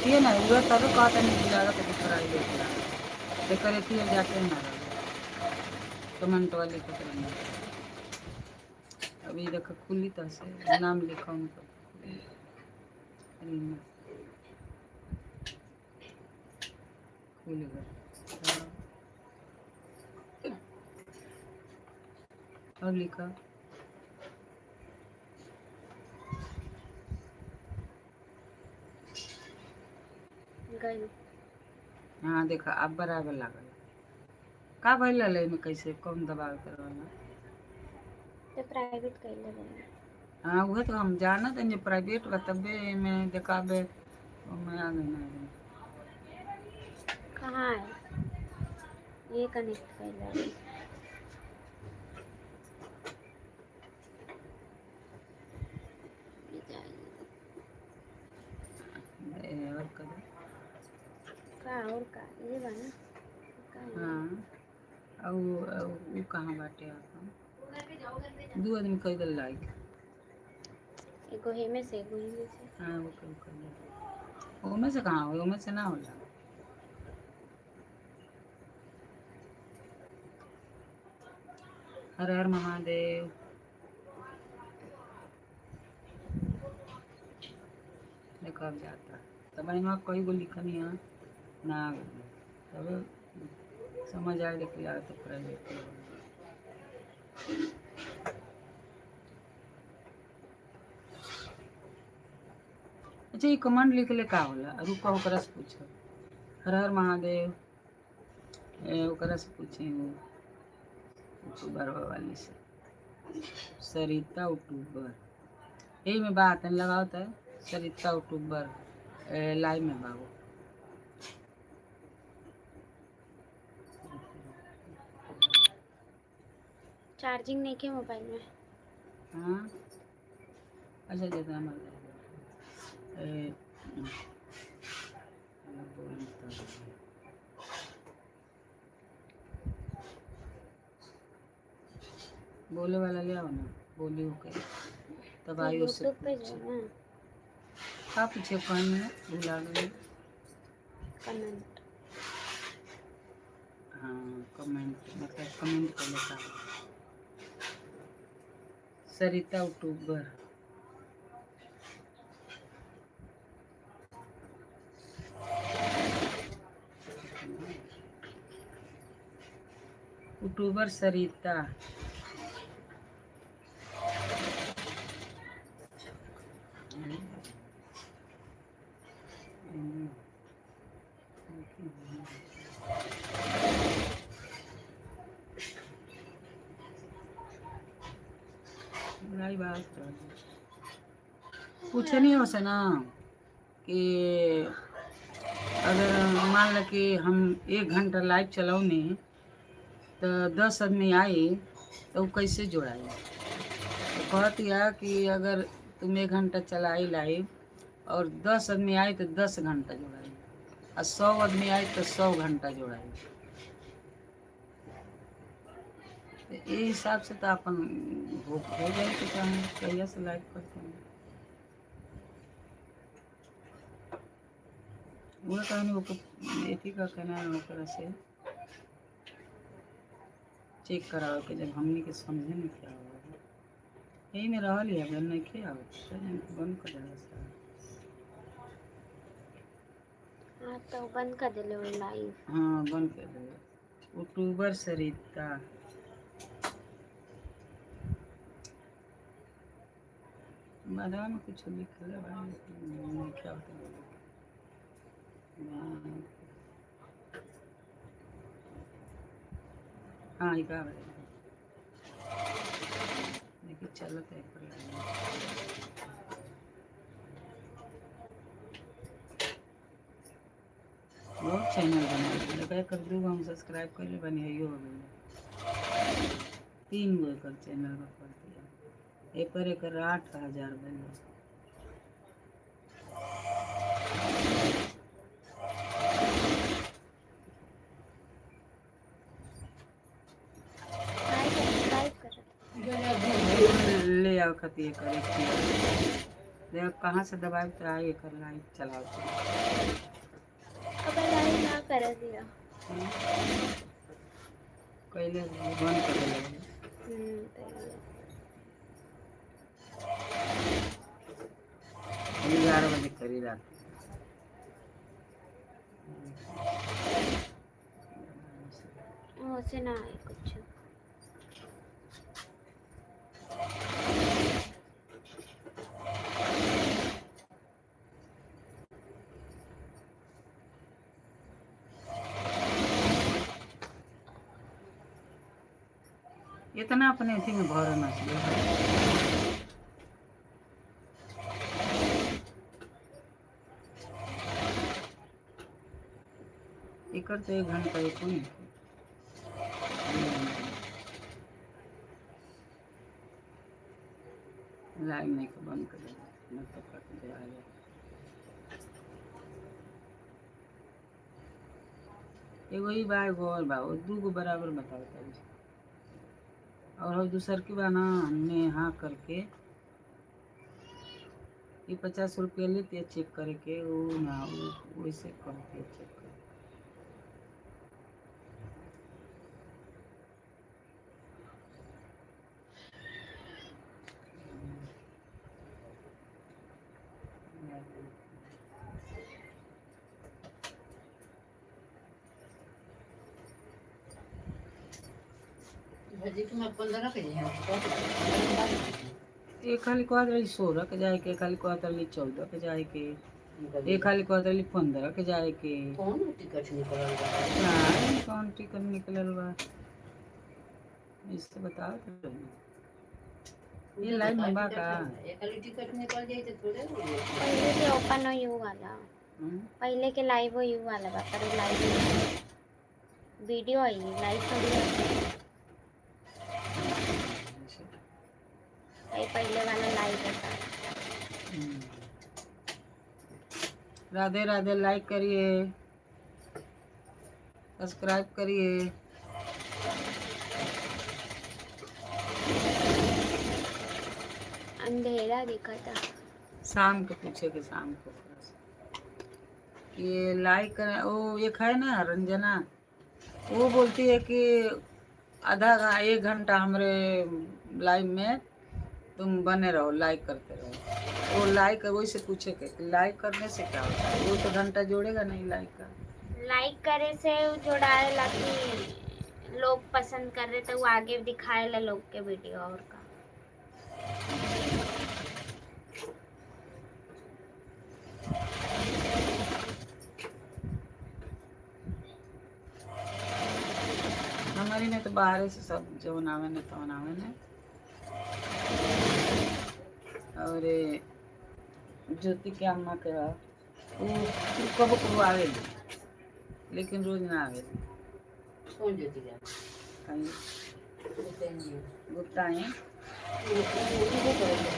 अथिए ना उहे तबे कहत तनी लागत कि प्राइवेट लागत। एकर अथिए जाते ना रहे। कमेंट वाली लिखत रहनी। अभी देख खुली त से नाम लिखा उनको। रीना खुल गए। अब लिखा। गइल। हाँ देखा अब बराबर लागल। का भइल रहल एमे कैसे कौन दबाव के रहल? ते प्राइवेट कइले बानी। हाँ उहे तो हम जानत हनी जे प्राइवेट बा तबे एमे देखाबे ओमे आ गइल ना। कहाँ है? ये कनेक्ट कइले बानी। ए, और कर। का और का ये बा ना? का है? हाँ और उ कहाँ बाटे आपन? दू आदमी कह दल लाइक। एगो हेमे से एगो हेमे से। हाँ वो कर कर ओमे से कहाँ होई, ओमे से ना होला। हर हर महादेव। देखो अब जाता तब वहाँ कई गो लिखनी है ना तब समझ आए कि लागत प्राइवेट। अच्छा ये कमेंट लिखले का होला? रुका ओकरा से पूछो। हर हर महादेव। ए, ओकरा से पूछे यूट्यूबर वाली से, सरिता यूट्यूबर। यही में बात है लगाओ तो सरिता यूट्यूबर लाइव में बाबू। चार्जिंग नहीं के मोबाइल में। हाँ अच्छा जितना मर्जी। ए, बोली तो। बोले वाला ले आओ ना, बोली होके तब आई उससे। यूट्यूब पे पूछे। जो ना। का पूछे कौन है भूला गई। कमेंट। हाँ कमेंट मतलब कमेंट कर लेता। सरिता यूट्यूबर। यूट्यूबर सरिता। नहीं बात पूछे नहीं हो से ना कि अगर मान लो कि हम एक घंटा लाइव चलौनी तो 10 आदमी आई तो वो कैसे जोड़ाई? तो कहत यह कि अगर तुम एक घंटा चलाई लाइव और 10 आदमी आई तो 10 घंटा जोड़ाई और 100 आदमी आई तो 100 घंटा जोड़ाई। तो ये हिसाब से तो अपन हो जाए तो चाहे कहिया से लाइव करते हैं। वो कहनी ओको एथी का कहना है ओकरा से चेक करावे के जब हमनी के समझे नहीं क्या हुआ। यही में रहल ही अब नहीं के आवत तो बंद कर देला सारा। हाँ तो बंद कर दिले वो लाइव। हाँ बंद कर दे। यूट्यूबर सरिता बादवा में कुछ लिखल है भाई, नहीं क्या होता है। हाँ ये का है देखिए चलत है पर बहुत चैनल बना देखा एकर दू गो हम सब्सक्राइब कर ले बनी है, हो गई तीन गो एकर चैनल पर कर दिया। एकर एकर 8,000 बन गए। लाइव कर। ले आओ खती एकर एक चीज। देखो कहाँ से दबाए तो आई एकर लाइव चलाओ। कर दिया। कैले बंद कर देले। तो 11 बजे करी रात। से ना आए कुछ। इतना अपने अथी में भरना चाहिए। एकर तो 1 घंटा एको नहीं। लाइव नहीं के बंद कर दे, न तो कट जाएगा। एगो ही बा, एगो और बा, वो दू गो बराबर बताओ। और हम दूसर की बा ना नेहा करके, ये 50 रुपया लेती है चेक करे के। वो ना वो वैसे करती है चेक कर। भजी के मैं 15 के है। एक खाली कहत रही 16 के जाए के, एक खाली कहत रही 14 के जाए के, एक खाली कहत रही 15 के जाए के। कौन टिकट निकलल बा? ना, कौन टिकट निकलल बा, इससे बताओ तो रही। ये लाइन में बा का? एक खाली टिकट निकल जाई तो थोड़े हो जाई। पहले के ओपन हो you वाला। हम्म? पहले के लाइव हो you वाला बा, पर लाइव वीडियो आई, लाइव थोड़ी आई। ये पहले वाला लाइव होता है। राधे राधे। लाइक करिए, सब्सक्राइब करिए। अंधेरा दिखा था। शाम को पूछे के, शाम को थोड़ा सा ये लाइक करें। वो एक है ना रंजना, वो बोलती है कि आधा 1 घंटा हमारे लाइव में तुम बने रहो, लाइक करते रहो। वो लाइक वही से पूछे के कि लाइक करने से क्या होता है? वो तो घंटा जोड़ेगा नहीं लाइक का। लाइक करे से उ जोड़ाए ला कि लोग पसंद कर रहे तो वो आगे दिखाए ला लोग के वीडियो और का। हमारी में तो बाहर से सब जौन आवे ने तौन आवे ने। और ये ज्योति के अम्मा के बा, उ कबो कबो आवेली, लेकिन रोज ना आवेली। कौन ज्योति का? कहीं बताइए। गुप्ता है। वो करेंगे।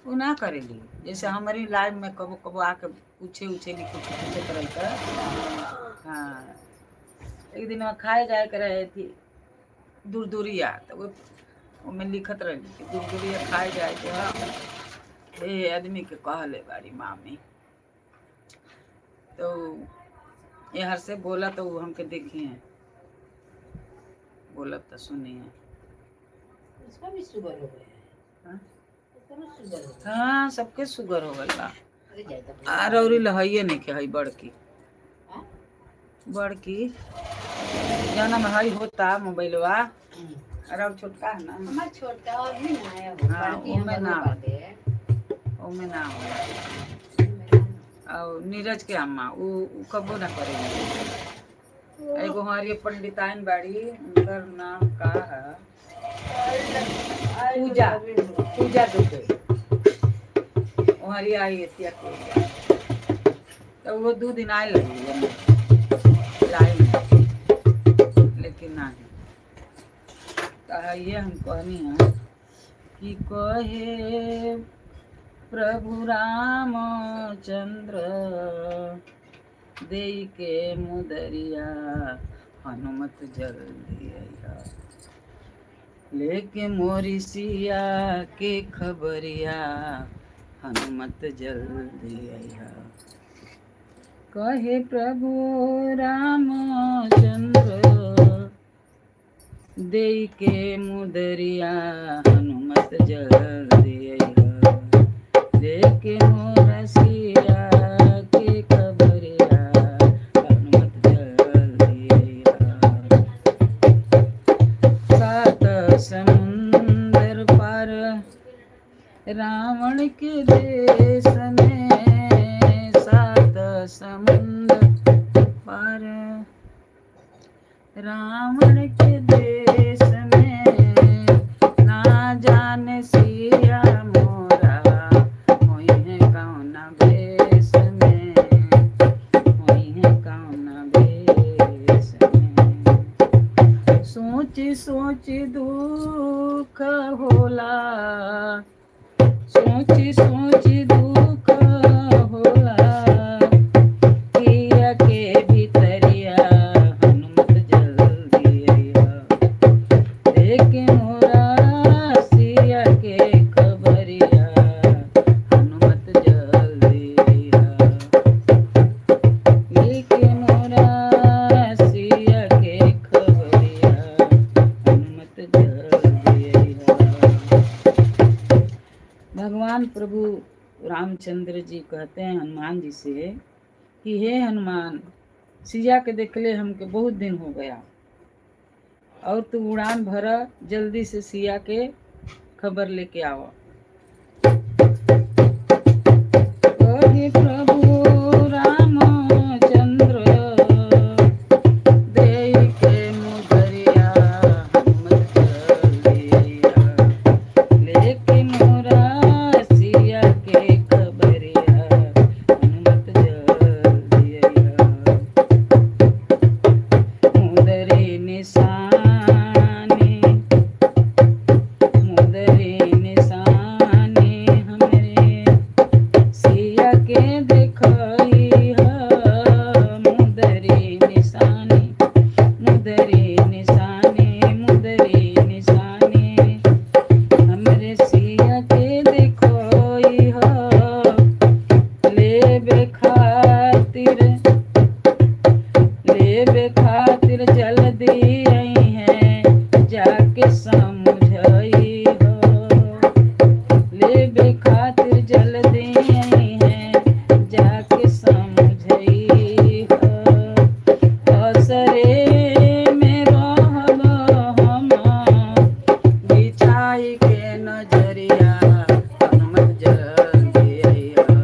वो ना करेली। जैसे हमारी लाइव में कबो कबो आके पूछे उछेली, कुछ पूछे करल कर। हाँ, एक दिन वहाँ खाए जाए के रहे थी दूर दूरिया, तो वो ओमे लिखत रही कि दूर दूरिया खाए जाए के हाँ, ए आदमी के कहले बाड़ी मामी। तो यहाँ से बोला तो वो हमके देखी है, बोला तो सुनी है। उसका भी शुगर हो गया है? हाँ? उसका भी शुगर हो गया? हाँ, सबके शुगर हो गइल बा। अरे जाए तो। आर औरी लहइये नहीं के हई बड़की। हाँ? बड़की जाना में हई होता मोबाइलवा। अरे अब छोटका है ना। हमार छोटका और भी ना आया हो। हाँ, बड़की ओमे हमर ना। बाटे। ओमे ना होला। और नीरज के अम्मा उ कबो ना करेगी। एगो हमारी पंडिताइन बाड़ी, उनकर नाम का है? पूजा, पूजा दुबे। हमारी आई है पूजा, तो वो 2 दिन आए लगी लाइन में, लेकिन नहीं। तो ये हम कहनी है कि कहे प्रभु रामचंद्र देई के मुदरिया, हनुमत जल्दी अइहा, लेके मोरी सिया के खबरिया, हनुमत जल्दी अइहा। कहे प्रभु रामचंद्र देई के मुदरिया हनुमत जल्दी अइहा, लेके मोरा सिया के खबरिया हनुमत जल्दी अइहा। सात समुंदर पार रावण के देश में, सात समुंदर पार रावण के देश में, ना जाने सिया मोरा होई है कौन भेष में, होई है कौन भेष में। सोच सोच दुख होला, सोच सोच दुख होला, किया के भीतरिया हनुमत जल्दी अइहा, देखे मोरा सिया के खबरिया हनुमत जल्दी अइहा, लेके मोरा सिया के खबरिया हनुमत जल्दी अइहा। भगवान प्रभु रामचंद्र जी कहते हैं हनुमान जी से कि हे हनुमान, सिया के देखले हमके बहुत दिन हो गया और तू उड़ान भरा, जल्दी से सिया के खबर लेके आओ। कहे प्रभु रामचंद्र देई के मुदरिया हनुमत जल्दी अइहा, लेके मोरा सिया के खबरिया हनुमत जल्दी अइहा। मुदरे निशाने, मुदरे निशाने हमरे सिया के देखई ह, मुदरे निशाने, मुदरे निशाने, मुदरे निशाने हमरे सिया के देखई ह, लेबे खातिर, लेबे खातिर जल्दी आई है जाके समझई हो, लेबे खातिर जल्दी आई है जाके समझई हो। असरे में रहब हम बिछाई के नजरिया हनुमत जल्दी अइहा,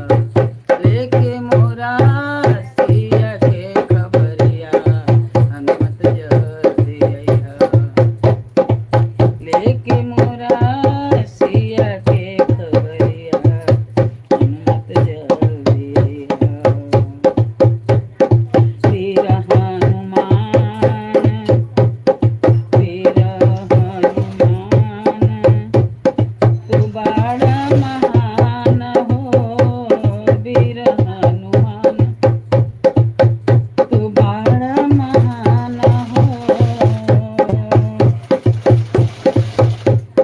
लेके मोरा सिया के खबरिया हनुमत जल्दी अइहा, लेके मोरा सिया के खबरिया हनुमत जल्दी अइहा। वीर हनुमान, वीर हनुमान तू बड़ा महान हो, वीर हनुमान तू बड़ा महान हो,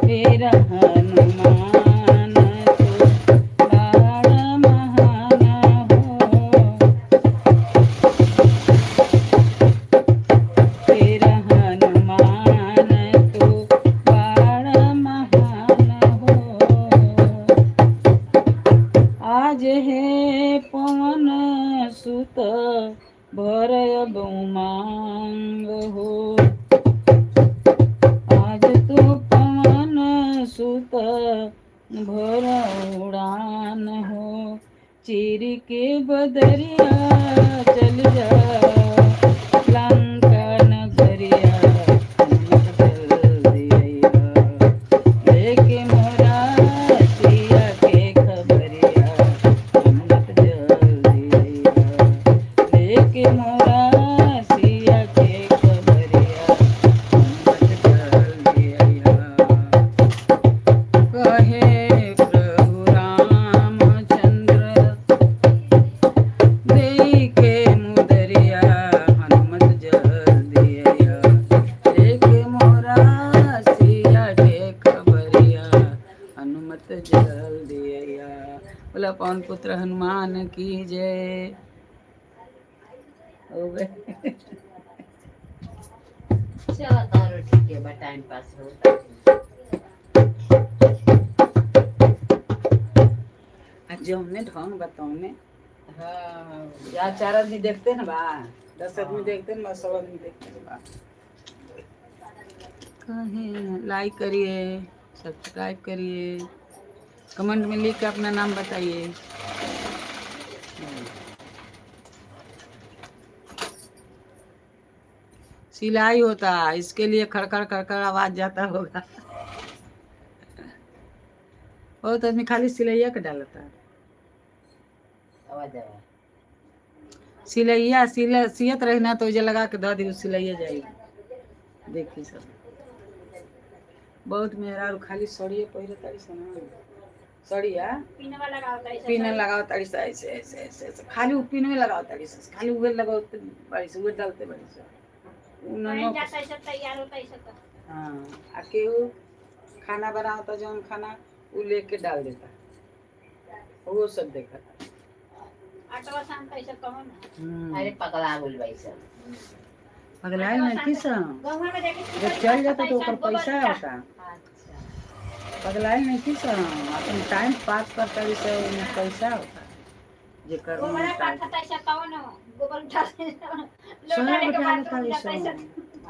वीर हनुमान तू बड़ा महान हो, वीर हनुमान तू बड़ा महान हो। आज हे पवन सुत भर अब उमंग हो, आज तू पवन सुत भर उड़ान हो, चीर के बदरिया चल जा लंका नगरिया हनुमत जल्दी अइहा, लेके मोरा सिया के खबरिया हनुमत जल्दी अइहा, लेके मोरा सिया के खबरिया हनुमत जल्दी अइहा। कहे प्रभु रामचंद्र देई के मुदरिया हनुमत जल्दी अइहा, लेके मोरा सिया के खबरिया हनुमत जल्दी अइहा। बोला पवन पुत्र हनुमान की जय। हो गए। चलो तारो ठीक है बा, टाइम पास होता है। आ जौने ढंग बतौने। हाँ। या चार आदमी देखते ना बा, 10 आदमी हाँ। देखते ना बा, 100 आदमी देखते ना बा। कहे लाइक करिए, सब्सक्राइब करिए, कमेंट में लिख के अपना नाम बताइए। सिलाई होता है इसके लिए खड़खड़ खड़खड़ आवाज जाता होगा। बहुत आदमी खाली सिलैया के डालता है। आवाज आवा। सिलैया सिला सियत रही ना तो जे लगा के दे दी, सिलैया जाएगी। देखी सब बहुत मेहरारू खाली सड़िए पहिरे तारी सन, सड़िया पिनवा लगावता है। पिन लगाओ तारी सा, ऐसे ऐसे ऐसे ऐसे खाली उ पिनवे लगाओ तारी सा, खाली उहे लगाओ बड़ी से, उहे डालते बड़ी से उ पहन नमक। जाता है सब, तैयार होता है सब। हाँ, आ केहू खाना बनावता, जौन खाना उ लेके डाल देता, वो सब देखा। आटवा शाम पैसा कहो ना। अरे पगला बोल भाई सब। पगलाइल ना की सब। गाँव में जाके जब चल जाता तो ओकर पैसा आता। अच्छा। पगलाइल नहीं की सब, अपन टाइम पास करता भी से ओमे पैसा होता जेकर गोबर मन पाथा तैसा कहो ना, गोबर उठा लोटा सोना लेके उठा बाथरूम लेता जाता है सब। सब।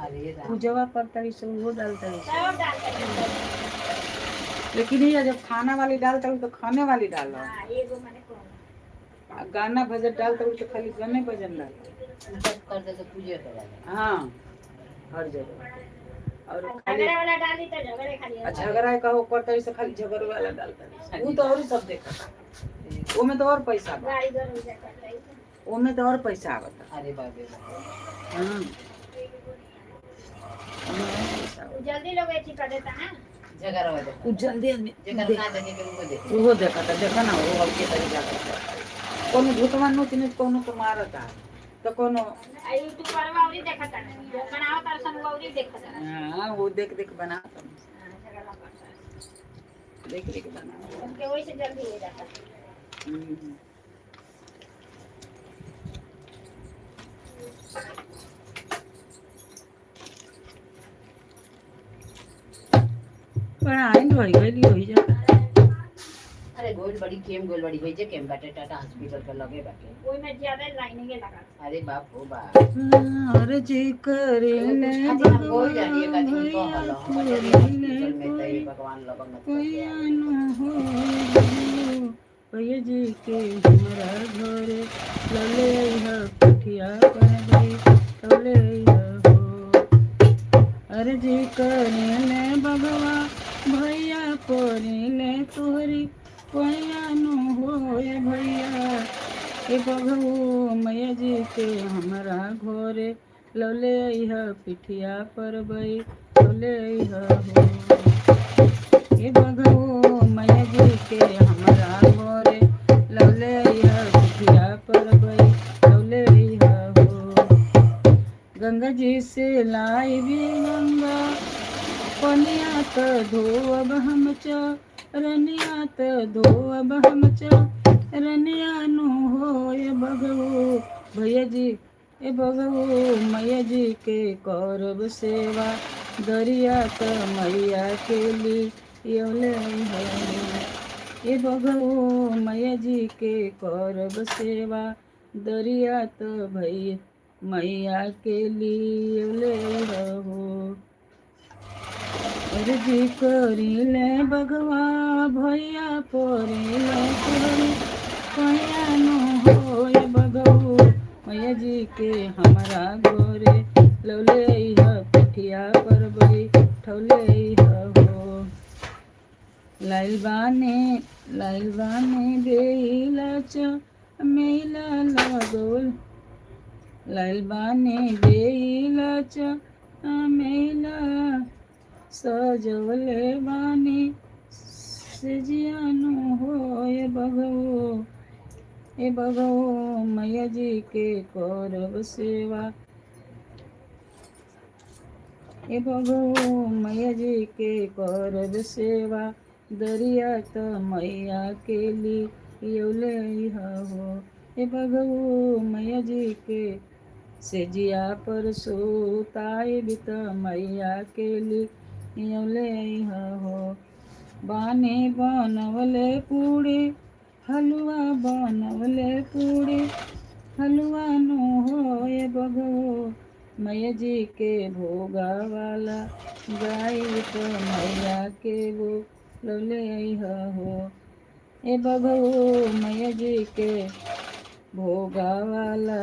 अरे राम। पूजवा करता भी से उहो डालता है सब सब। डालता है। लेकिन ये जब खाना वाली डालता है तो खाने वाली डालो। हाँ, एगो माने कौन। आ गाना भजन डालता है तो खाली गाने भजन डालो। सब कर दे तो पूजा करा। हाँ, हर जगह और खाली झगड़ा वाला डाली तो झगड़े खाली। आ झगड़ा कहो करता है से खाली झगड़े वाला डालता है, वो तो और सब देखता है, ओमे तो और पैसा बा। गाड़ी घर हो जाता है। ओमे तो और पैसा आवता। अरे बाप रे बाप। हाँ, ओमे और पैसा आवता। जल्दी लोग ऐसी कर देता है। झगड़ा हो जाता। उ जल्दी आदमी जेकर ना देखे के उनको देखे। उहो देखता, देखा ना वो के तरीका करता। कोनो भूतवा नोच नोच कोनो को मारता तो कोनो आ यूट्यूब पर औरी देखता है, बनावत और सन औरी देखता है। हाँ, वो देख देख बनाता। हाँ, झगड़ा करता है। देख देख बनाता। उनके वही से जल्दी हो जाता है। पढ़ाई रही गई होई जा। अरे गोल बड़ी केम, गोल बड़ी होई जे केम बाटे, टाटा हॉस्पिटल के लगे बाटे। वही में ज्यादा लाइनिंग लगा। अरे बाप हो बाप। अर्जी करे एगो ले कुछ खातिर हम गोल जानी, एक आदमी भगवान कहल हम भैया चली हॉस्पिटल में कोई त भगवान लगन मत कोई करके आवे। आनो हो भैया जी के हमरा घरे लले अइहा पठिया पर गई लले अइहा हो। अर्जी करे ले भगवा भैया पोरे ले तोहरी कोई नो हो ए भैया ए बघऊ मैया जी के हमरा घरे लौले अइहा पिठिया पर बई लौले अइहा हो। ए बघऊ मैया जी के हमरा घरे लौले अइहा पिठिया पर बई लौले अइहा हो। गंगा जी से लाई भी गंगा पनिया त धोअब हम चरनिया त धोअब हम चरनिया नु हो ए बघऊ भैया जी ए बघऊ मैया जी के करब सेवा दरिया त मैया के लियोले हो। ए बघऊ मैया जी के करब सेवा दरिया त भैया मैया के लियोले हो। अर्जी करीले बघवा भैया पोरीले तोहरी पैया नु हो ए बघऊ मैया जी के हमरा गोरे लौले अइहा पिठिया पर बई ठौले अइहा हो। लाइल बाने लाइल बाने बेला च मेला लगोल लाइल बाने बेला च मेला सजवले बानी सजियानु हो ए बघऊ ए बघऊ मैया जी के करब सेवा ए बघऊ मैया जी के करब सेवा दरिया त मैया के लियोले हो। ए बघऊ मैया जी के सेजिया पर सुताई बित मैया के लिए अइहा हो। बानी बनवले पूड़ी हलवा बनवले पूड़ी हलवा नो हो ए बघो मैया जी के भोगा वाला गाई तो मैया के वो लौले अइहा हो। ए बघो मैया जी के भोगा वाला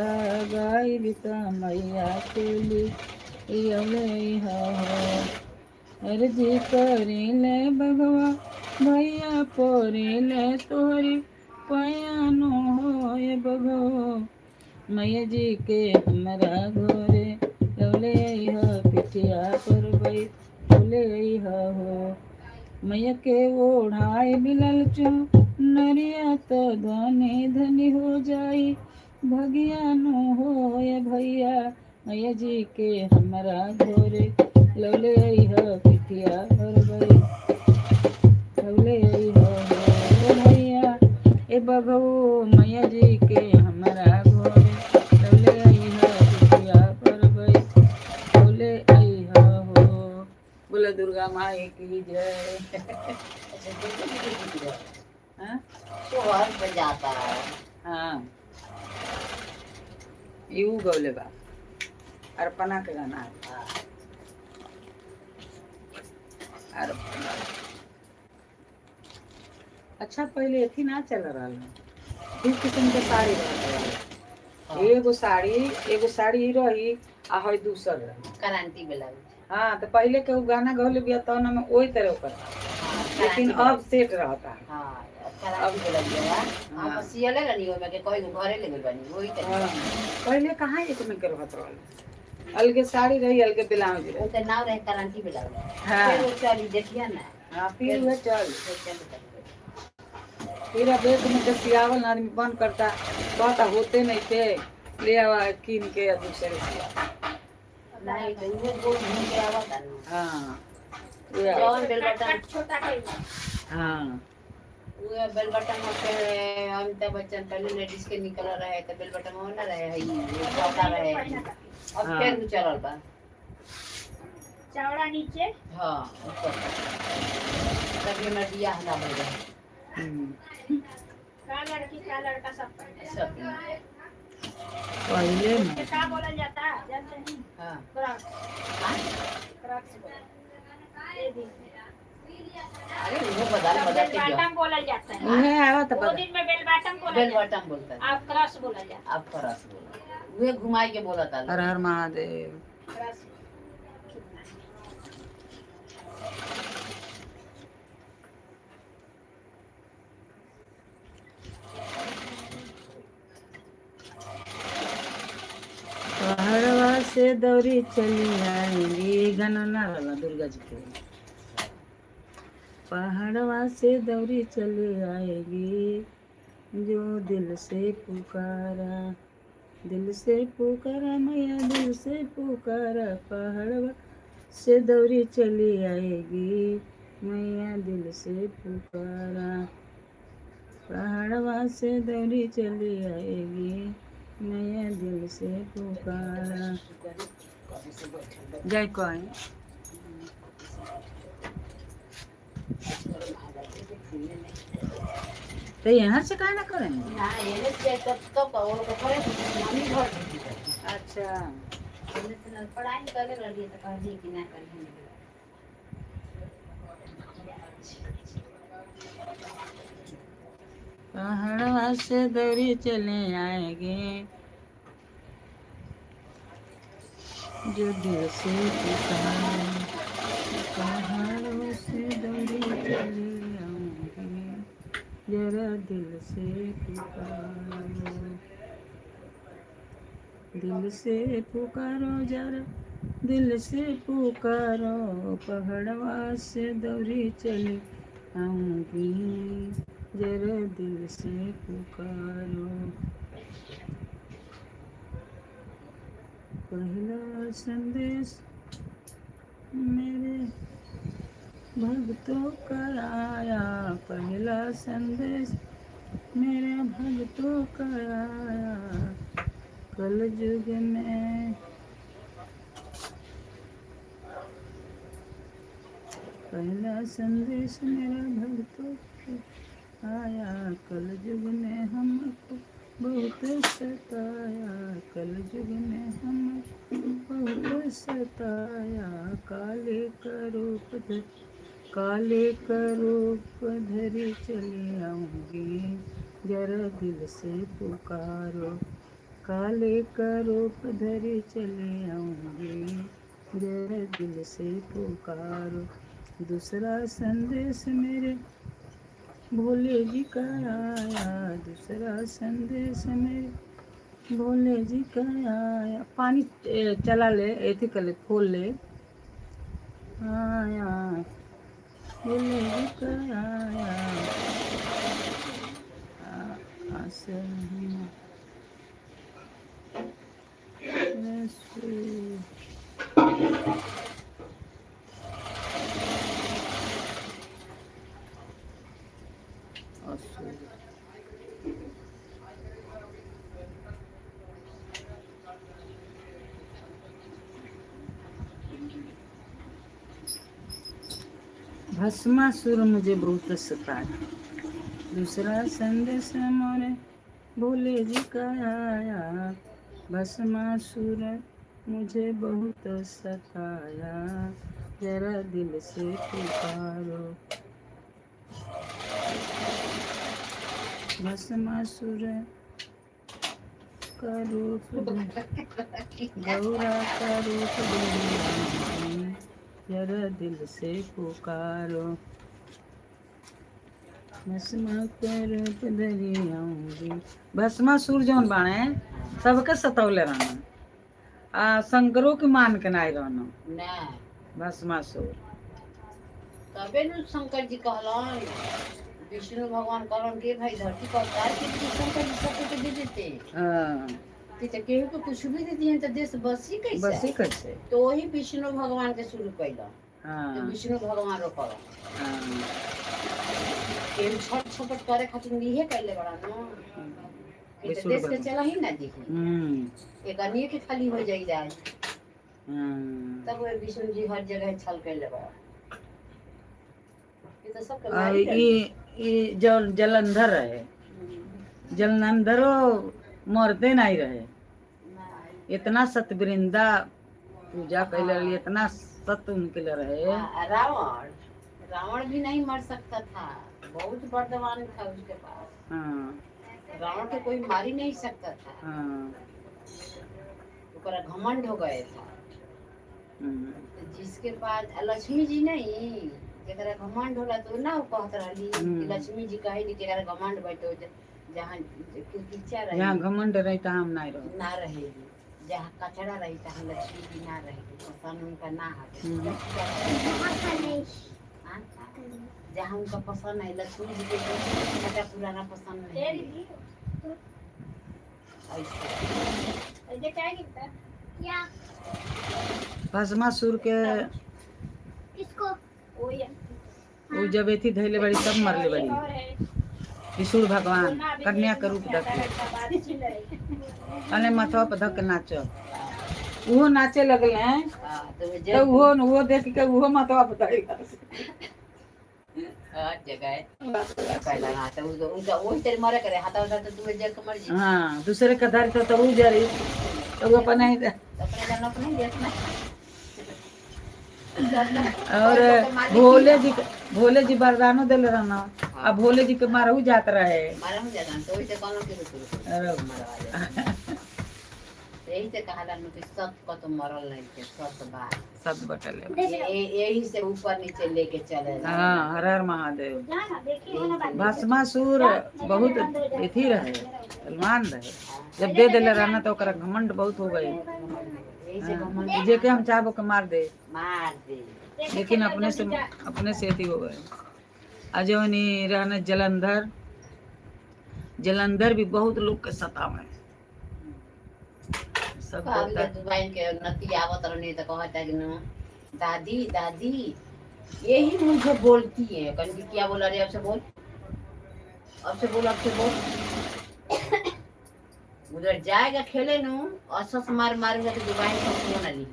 गाई बिता मैया के लिए अइहा हो। अर्जी करीले भगवा भैया पोरीले तोरी पयानो हो ए बघो मैया जी के हमरा घोरे लौले अइहा पिठिया पर बई लौले अइहा हो। मैया के ओढ़ाए बिलल चू नरिया तो धनी धनी हो जाई भगिया नो हो ए भैया मैया जी के हमरा घोरे लौले अइहा पिठिया पर बई लौले अइहा हो ए भैया ए बघो मैया जी के हमरा घोरे लौले अइहा पिठिया पर बई लौले अइहा हो। बोले दुर्गा माई की जय। अच्छा, दुर्गा जी के गीत गाओ। हाँ? सोहर बजाता है। हाँ, you गौले बा अर्पणा के गाना है। हाँ। अर्पणा। अच्छा, पहले अथी ना चल रहा है, दू किस्म के साड़ी रहत रहे। हाँ। एगो साड़ी ही रही आ हई दूसर रही। क्रांति ब्लाउज। हाँ, तो पहले के उ गाना गौले बिया तौन में ओही तरह ओकर, हाँ, लेकिन क्रांति अब ब्लाउज। सेट रहता है। हाँ, अब क्रांति ब्लाउज बा। हाँ। हम सियले रहनी ओमे के कई गो घरे ले गेल बानी वही तरी। हाँ, पहले कहाँ एक में के रहत रहल, अलगे साड़ी रही अलगे ब्लाउज वो रही। तो नाम रहे क्रांति ब्लाउज। हाँ। फिर वो चली देखिए ना। हाँ, फिर वह चल फिर चल चल। फिर अब एक में के सियावल आदमी बंद करता कहता होते नहीं थे, ले आवा कीन के या दूसरे सिया। नहीं तो वो गोल घूम के आवता ना। हाँ, उहे आवता। जौन बेल बटन कट छोटा कइल। हाँ, वो बेल बटन होते अमिताभ बच्चन पहले लेडीज के निकल रहे तो बेल बटन हो ना रहे हई वो छोटा रहे। अब हाँ। फिर वो चलल बा। चौड़ा नीचे। हाँ, ऊपर तभी हमर बियाह ना हो गए। हम्म। का लड़की का लड़का सब पहने। सब। पहले ना के का बोलल जाता जानते नहीं? हाँ। क्रॉक्स। हाँ? क्रॉक्स बोलल ये दिन। अरे वो बदल बदल बेल के गया। बाटम बोलल जाता है। उहे आवत वो बदल। दिन में बेल बाटम बोलल बेल जाता बटन बोलता है। है, अब क्रॉस बोलल जाता अब क्रॉस बोला वे घुमाई के बोला था। हर हर महादेव। है क्रॉस। पहाड़वा से दौरी चली आएंगी गाना ना वाला दुर्गा जी के। पहाड़वा से दौरी चली आएगी जो दिल से पुकारा, दिल से पुकारा मैया दिल से पुकारा, पहाड़वा से दौरी चली आएगी मैया दिल से पुकारा, पहाड़वा से दौरी चली आएगी मैया दिल से पुकारा। जय कहीं तो यहाँ से काहे ना करेंगे? ना ये से तब तो और को थोड़े मम्मी घर भेजी थी। अच्छा। हमने तो ना पढ़ाई करे रही तो कहली कि ना करही। पहाड़वा से दौरी चले आएंगे जो दिल से पुकारा, पहाड़ों से दौरी चले आएंगे जरा दिल से पुकारो, दिल से पुकारो जरा दिल से पुकारो, पहाड़वा से दौरी चले आऊंगी जरा दिल से पुकारो। पहला संदेश मेरे भक्तों का आया, पहला संदेश मेरे भक्तों का आया, कल युग में पहला संदेश मेरा भक्तों को आया, कल युग ने हमको बहुत सताया, कल युग ने हमको बहुत सताया, काले का रूप धर, काले का रूप धरी चली आऊंगी, जरा दिल से पुकारो, काले का रूप धरी चली आऊंगी, जरा दिल से पुकारो। दूसरा संदेश मेरे भोले जी का आया, दूसरा संदेश मेरे भोले जी का आया। पानी चला ले, एथी कर ले, खोल ले। आया भोले जी का आया। आस- रसू- असुर। भस्मासुर मुझे बहुत सताया, दूसरा संदेश मोरे भोले जी का आया, भस्मासुर मुझे बहुत सताया, जरा दिल से पुकारो, भस्मासुर का रूप गौरा का रूप धरी, जरा दिल से पुकारो, भस्मा का रूप धरी आऊंगी। भस्मासुर जौन बाणे सबके सतौले रहना, आ शंकरों के मान के नाई रहना। ना। भस्मासुर। तबे नु शंकर जी कहलन, विष्णु भगवान कहलन कि भाई, धरती पर अवतार के लिए शंकर जी सबको के दे देते कि तो केहू के कुछ भी दे दिए तो देश बसी कैसे? बसी कैसे? तो वही विष्णु भगवान के शुरू कैलन तो विष्णु भगवान रोकल। केहू छट छपट करे खातिर इहे कैले बड़ा न कि तो विष्णु देश के भगवान। चला ही ना दिखी, एक अन्य के खाली हो जाई जाए। तब वो विष्णु जी हर जगह छल कैले बड़ा, ये तो सबके और मारी डाली। ये जो जलंधर रहे, जलंधरो मरते नहीं रहे। इतना सतवृंदा पूजा कैले रही, इतना सत उनके लिए रहे। हाँ, रावण, रावण भी नहीं मर सकता था, बहुत वरदान था उसके पास। रावण को कोई मार ही नहीं सकता था। ओकरा घमंड हो गए था। तो जिसके पास लक्ष्मी जी नहीं, जरा घमंड होला तो ना वो कहत रहली कि लक्ष्मी जी कहेली कि जरा घमंड बैठो, जहाँ कीचा रही, यहाँ घमंड रही तो हम नहीं रहो। ना रहेगी, जहाँ कचरा रही तहाँ लक्ष्मी जी ना रहेगी, पसंद उनका ना हटे। हाँ? जहाँ उनका पसंद है लक्ष्मी जी के तो फटा पुराना पसंद नहीं है। ऐसे। क्या? भस्मासुर के किसको? वो जब एथी धैले बड़ी तब मरले बड़ी विष्णु भगवान कन्या के रूप धके अने माथवा पर धक नाच, उहो नाचे लगल हैं। हाँ, तो वो तो जब उहो उहो देख के उहो माथवा पर धइल। हर जगह पहला हाँ तो उनका वही तेरे मरे करे हाथ उठा तो तुम्हें जल के मर जी। हाँ, दूसरे के धर तो उ जरी तो वो अपन नहीं। अपने जानो, अपने देखना। और भोले जी, भोले जी वरदानो दिल रहना, अब भोले जी के मारहू जात रहे। मारा हो जाता तो वही से कहलो कि रुक रुक अरे। मरवा जाता। यही से कहाला नु कि सत को तो मरल नहीं के सत बात। सब बटल। यही से ऊपर नीचे लेके चले। हाँ, हर हर महादेव। भस्मासुर बहुत अथी रहे, बलवान रहे। जब दे देले रहना तो ओकरा घमंड बहुत हो गई। यही से घमंड। जेके हम चाहबो के मार दे। मार दे। लेकिन अपने से अथी हो गए। आ जौन ई रहने जलंधर, जलंधर भी बहुत लोग के सतावे सब। अभी देवता। दुबई के नती आवत रहनी तो कहता कि न दादी, दादी, यही मुझे बोलती है। कन की क्या बोला रे? अब से बोल, अब से बोल, अब से बोल। उधर जाएगा खेले नु असस मार मारूंगा तो दुबाई सांसों ना ली।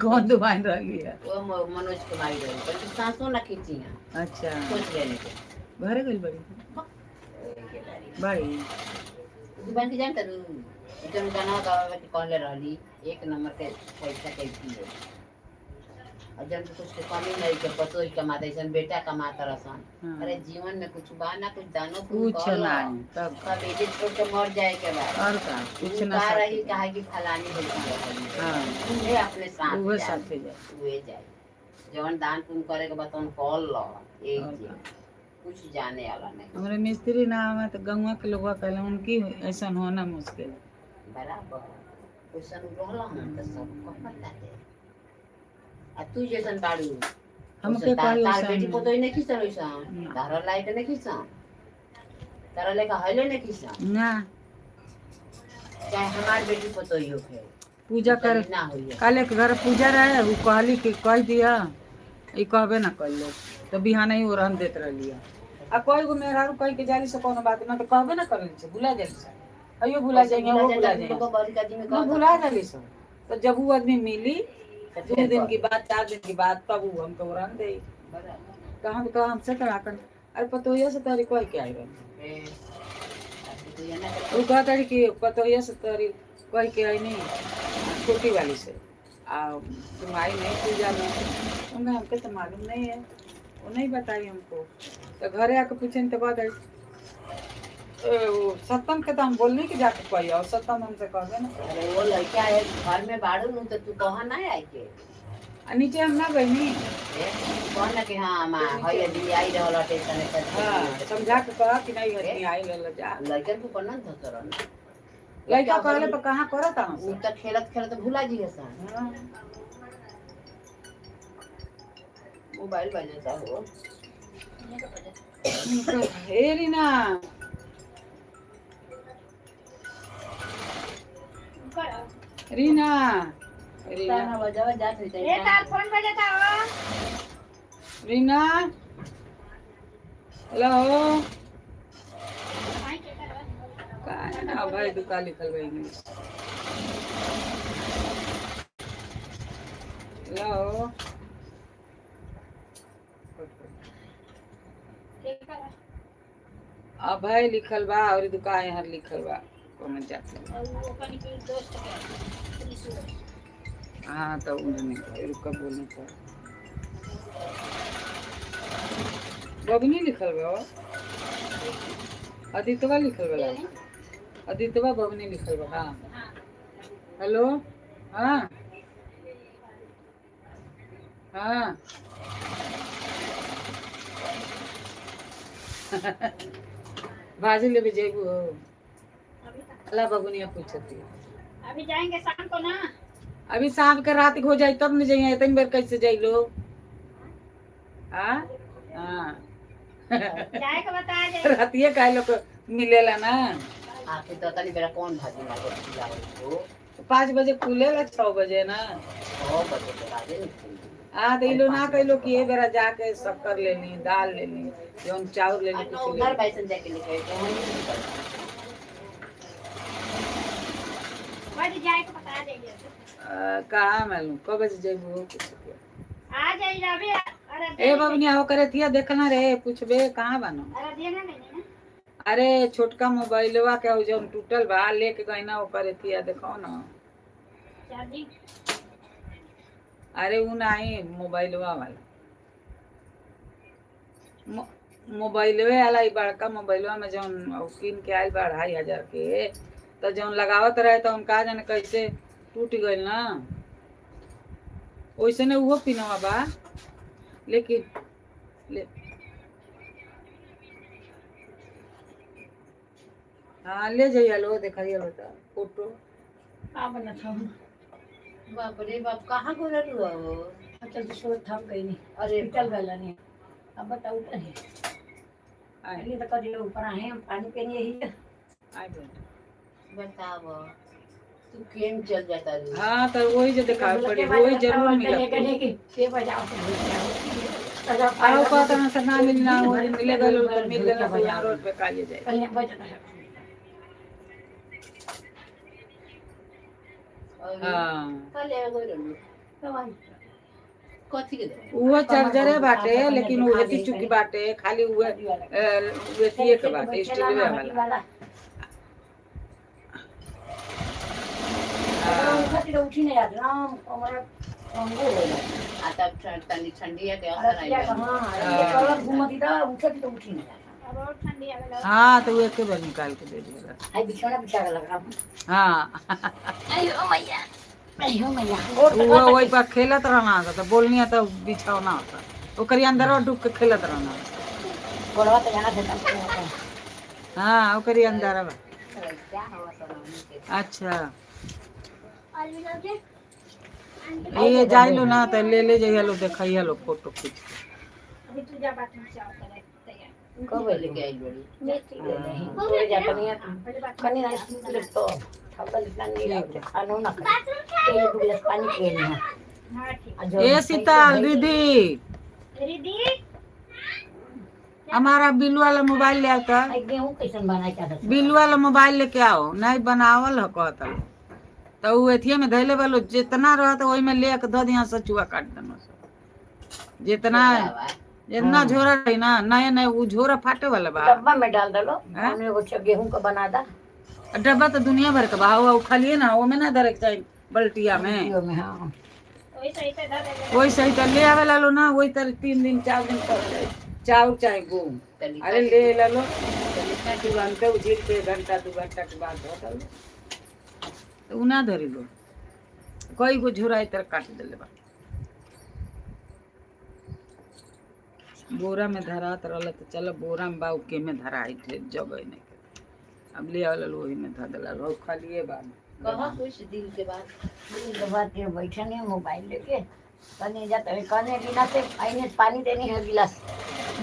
कौन दुकान रही है? वो मनोज कुमारी रही, बल्कि सांसों ना खींची है। अच्छा। सोच लेने के। घरे गई बड़ी बड़ी। दुबाई के जानता तू जन गाना गावे के कहले रहली एक नंबर के पैसा के दिए और जन के कुछ के कमी नहीं के पतो ही कमाते ऐसन बेटा कमाता रहसन। हाँ। अरे जीवन में कुछ बा ना कुछ दानो पुण्य कुछ कर लो। नहीं तब। सब एजे छोड़ के मर जाए के बाद और का कुछ ना का साथे रही जाए। काहे की फलानी होई रहली। हाँ। उहे अपने साथ उहे जाए। साथे जाए। उहे जाए जवन दान पुण्य करे के बाद तवन कॉल लो एक और जे का। कुछ जाने वाला नहीं। हमारे मिस्त्री ना आवे तो गौवा के लोग कहले उनकी ऐसा होना मुश्किल है। बराबर वैसन रहला हम तो सब कहता है आ तू जैसन बाड़ू हमके वैसन कही तार वैसन बेटी नहीं। पोतोई नहीं खींचन वैसन ना। तारा लायक नहीं खींचन तारा लेखा हले नहीं खींचन ना। चाहे हमार बेटी पोतोई होखे पूजा कर ना होई। कल एक घर पूजा रहे वो कहली कि कह दिया ई कहबे ना कर लो तो बिहान ही ओरहन देत रहली आ कोई गो मेहरारू कह के जाली से कोनो बात ना तो कहबे ना करली से भुला जाली से अयो भुला जाएंगे वो भुला जाएंगे ना भुला जाली से तो जब वो आदमी मिली 2 दिन की बाद 4 दिन की बाद तब वो हमको ओरहन दे कहाँ कहाँ हमसे करा कर अरे पतोहिया से तारी कह के आई रही। वो कहता रही कि पतोहिया से तारी कह के आई नहीं छोटी वाली से आ तुम आई नहीं पूजा में। उनका हमको तो मालूम नहीं है, वो नहीं बताई हमको। तो घरे आके पूछे तो कहता वो सत्यम के तो हम बोलने की जाके कही और सत्यम हमसे कहबे ना। अरे वो लड़का है घर में बाड़ू नु तो तू कहा ना आई के। आ नीचे हम ना गई। ए, कह ना कि हाँ माँ हई अभी आई रहल हटे तने कर। हाँ समझा के कहा कि नहीं हटनी आई ले जा। लड़कन को पन्ना धतर ना। लड़का कहले पर कहाँ करत उ त खेलत खेलत भुला जी हसन। हाँ। मोबाइल बजता हो। हे रीना। रीना रीना। ताना बजावा जात होई। ए तार फोन बजता हो। रीना हेलो। का है ना भाई दुकान लिखल बा इंग्लिश। हेलो। अभय लिखल बा और दुकान यहाँ लिखल बा कोनो जात। हाँ तो उन्होंने रुका बोलने पर बबनी लिखल बा आदित्यवा लिखल बा आदित्यवा बबनी लिखल बा। हाँ हेलो। हाँ हाँ भाजी लेबे जेबू हो अला बबुनिया पूछती। अभी जाएंगे शाम को ना। अभी शाम के रात हो जाए तब न जाइए इतनी बेर कैसे जाई लोग। हाँ हाँ। जाए के बता जाए। रातिए काहे लोग मिलेला ना। आखिर तो तनी बेरा कौन भाजी लागल लागल हो। 5 बजे खुलेला 6 बजे ना। 6 बजे के बाद निकली। हाँ तो इलो ना कहलो कि ये बेरा जाके शक्कर लेनी दाल लेनी जौन चाउर लेनी आ कुछ नौ घर लेनी। बाइसन जाके लिखे तो हम नहीं निकल। बज जाए के बता जाइए। कहाँ मालूम कब बजे जइबू हो कुछ के। आ जाइए अभी अरे। ए बबनिया हो करे थिया देखना रे पूछबे कहाँ बानो। अरे देना नहीं ना। अरे छोटका मोबाइलवा के जौन टूटल बा लेके गई ना वो करे थिया देखो ना। चार्जिंग। अरे उ नाही मोबाइलवा वाला मोबाइलवे वाला ई बड़का मोबाइलवा में जौन उ किन के आइल बा 2500 के तो जौन लगावत रहे तो उनका जाने कैसे टूट गइल ना वैसे ने उहो पिनवा बा लेकिन ले हाँ ले जाइए लो दिखाइए बता फोटो। का बनत हम? बाप रे बाप कहाँ गोरल हुआ हो? अच्छा तो थक गई नहीं। अरे। निकल गया नहीं अब बताऊ नहीं। आए। पहले तो कभी ऊपर आए हम पानी पीने ही। आए बेटा। बताव तू केम चल जाता रू? हाँ तो वही जो दिखावे पड़ी वही जरूर मिला। के बजाओ तो भूल जाओ। आओ कहता ना से ना मिलना वो दिन मिलेगा लोग तो मिल लेना तो यहाँ रोड पे का जाए। पहले बजा। और हाँ कल एगो रहलू। दवाई कथी के दवाई? उहो चार्जरे बाटे, लेकिन उ हेती चुकी बाटे, खाली उहे एथिए के बाटे, स्टीलवे वाला। हाँ। उठी नहीं जात राम कमरा अंगो हो जात। आ तब तनी ठंडिया के असर आई रतिया बा। का हाँ, रतिया कलर घूमती था, उठती तो उठी नहीं जाता। अब और ठंडी आवे लगा। हाँ तो वो एके बार निकाल के दे दिया। आई बिछौना बिछा के लगा। हाँ। अयो मैया, अयो मैया, गोड़ तो वो वही पर खेलत रहना था, तो बोलनी तो बिछौना होता, ओकरी अंदर डूब के खेलत रहना। गोड़वा तो जाना था तब। हाँ ओकरी अंदर। क्या हवा सराहनी के। अच्छा। और भी लोग के आंटी ये जाई लो ना तो ले ले जाइए लो, देखइए लो फोटो खींच के। अभी तू जा बाथरूम से आओ करे तैयार। कब लेके आई बड़ी। मेथी ले नहीं थोड़े जाता नहीं है कनी ना इसमें तो थोड़ा इतना नहीं लगते, खानो ना खाए, एक दो गिलास पानी पिए नहीं। हाँ ठीक। आ जो ए सीताल दीदी, रिदी हमारा बिल वाला मोबाइल ले आता। आई गेहूं कैसन बनाए क्या था? बिल वाला मोबाइल लेके आओ, नहीं बनावल ह कहतल तो उ एथिए में धैले वालो जितना रहत ओही में ले के ध दिया, सचुआ काट देना सब जितना जितना झोरा रही ना, नए नए उ झोरा फाटे वाला बा। डब्बा में डाल दलो। हाँ? ओने एगो गेहूं का बना दा। डब्बा तो दुनिया भर के बा, उ खालिए ना, ओमे ना धरे के चाही बल्टिया में। यो में हाँ। वही सही से धर दे। वही सही तो ले आवे ला लो ना, वही तर 3 दिन 4 दिन पर जाए चाउर चाहे गेहूं। अरे ले ला लो, तुरंत उझिल के घंटा 2 घंटा के बाद धो दलो तो उ ना धरी लो। कई गो झोरा इतर काट देले बा, बोरा में धरात रहल तो चलो बोरा में बा, उ के में धराई थे जगह नहीं के। अब ले आवल वही में धर देला रहो, खालिए बा। कहा कुछ दिल के बाद। के बाद ये बैठे नहीं मोबाइल लेके, कने जाते हैं कने बिना से आईने पानी देनी है गिलास,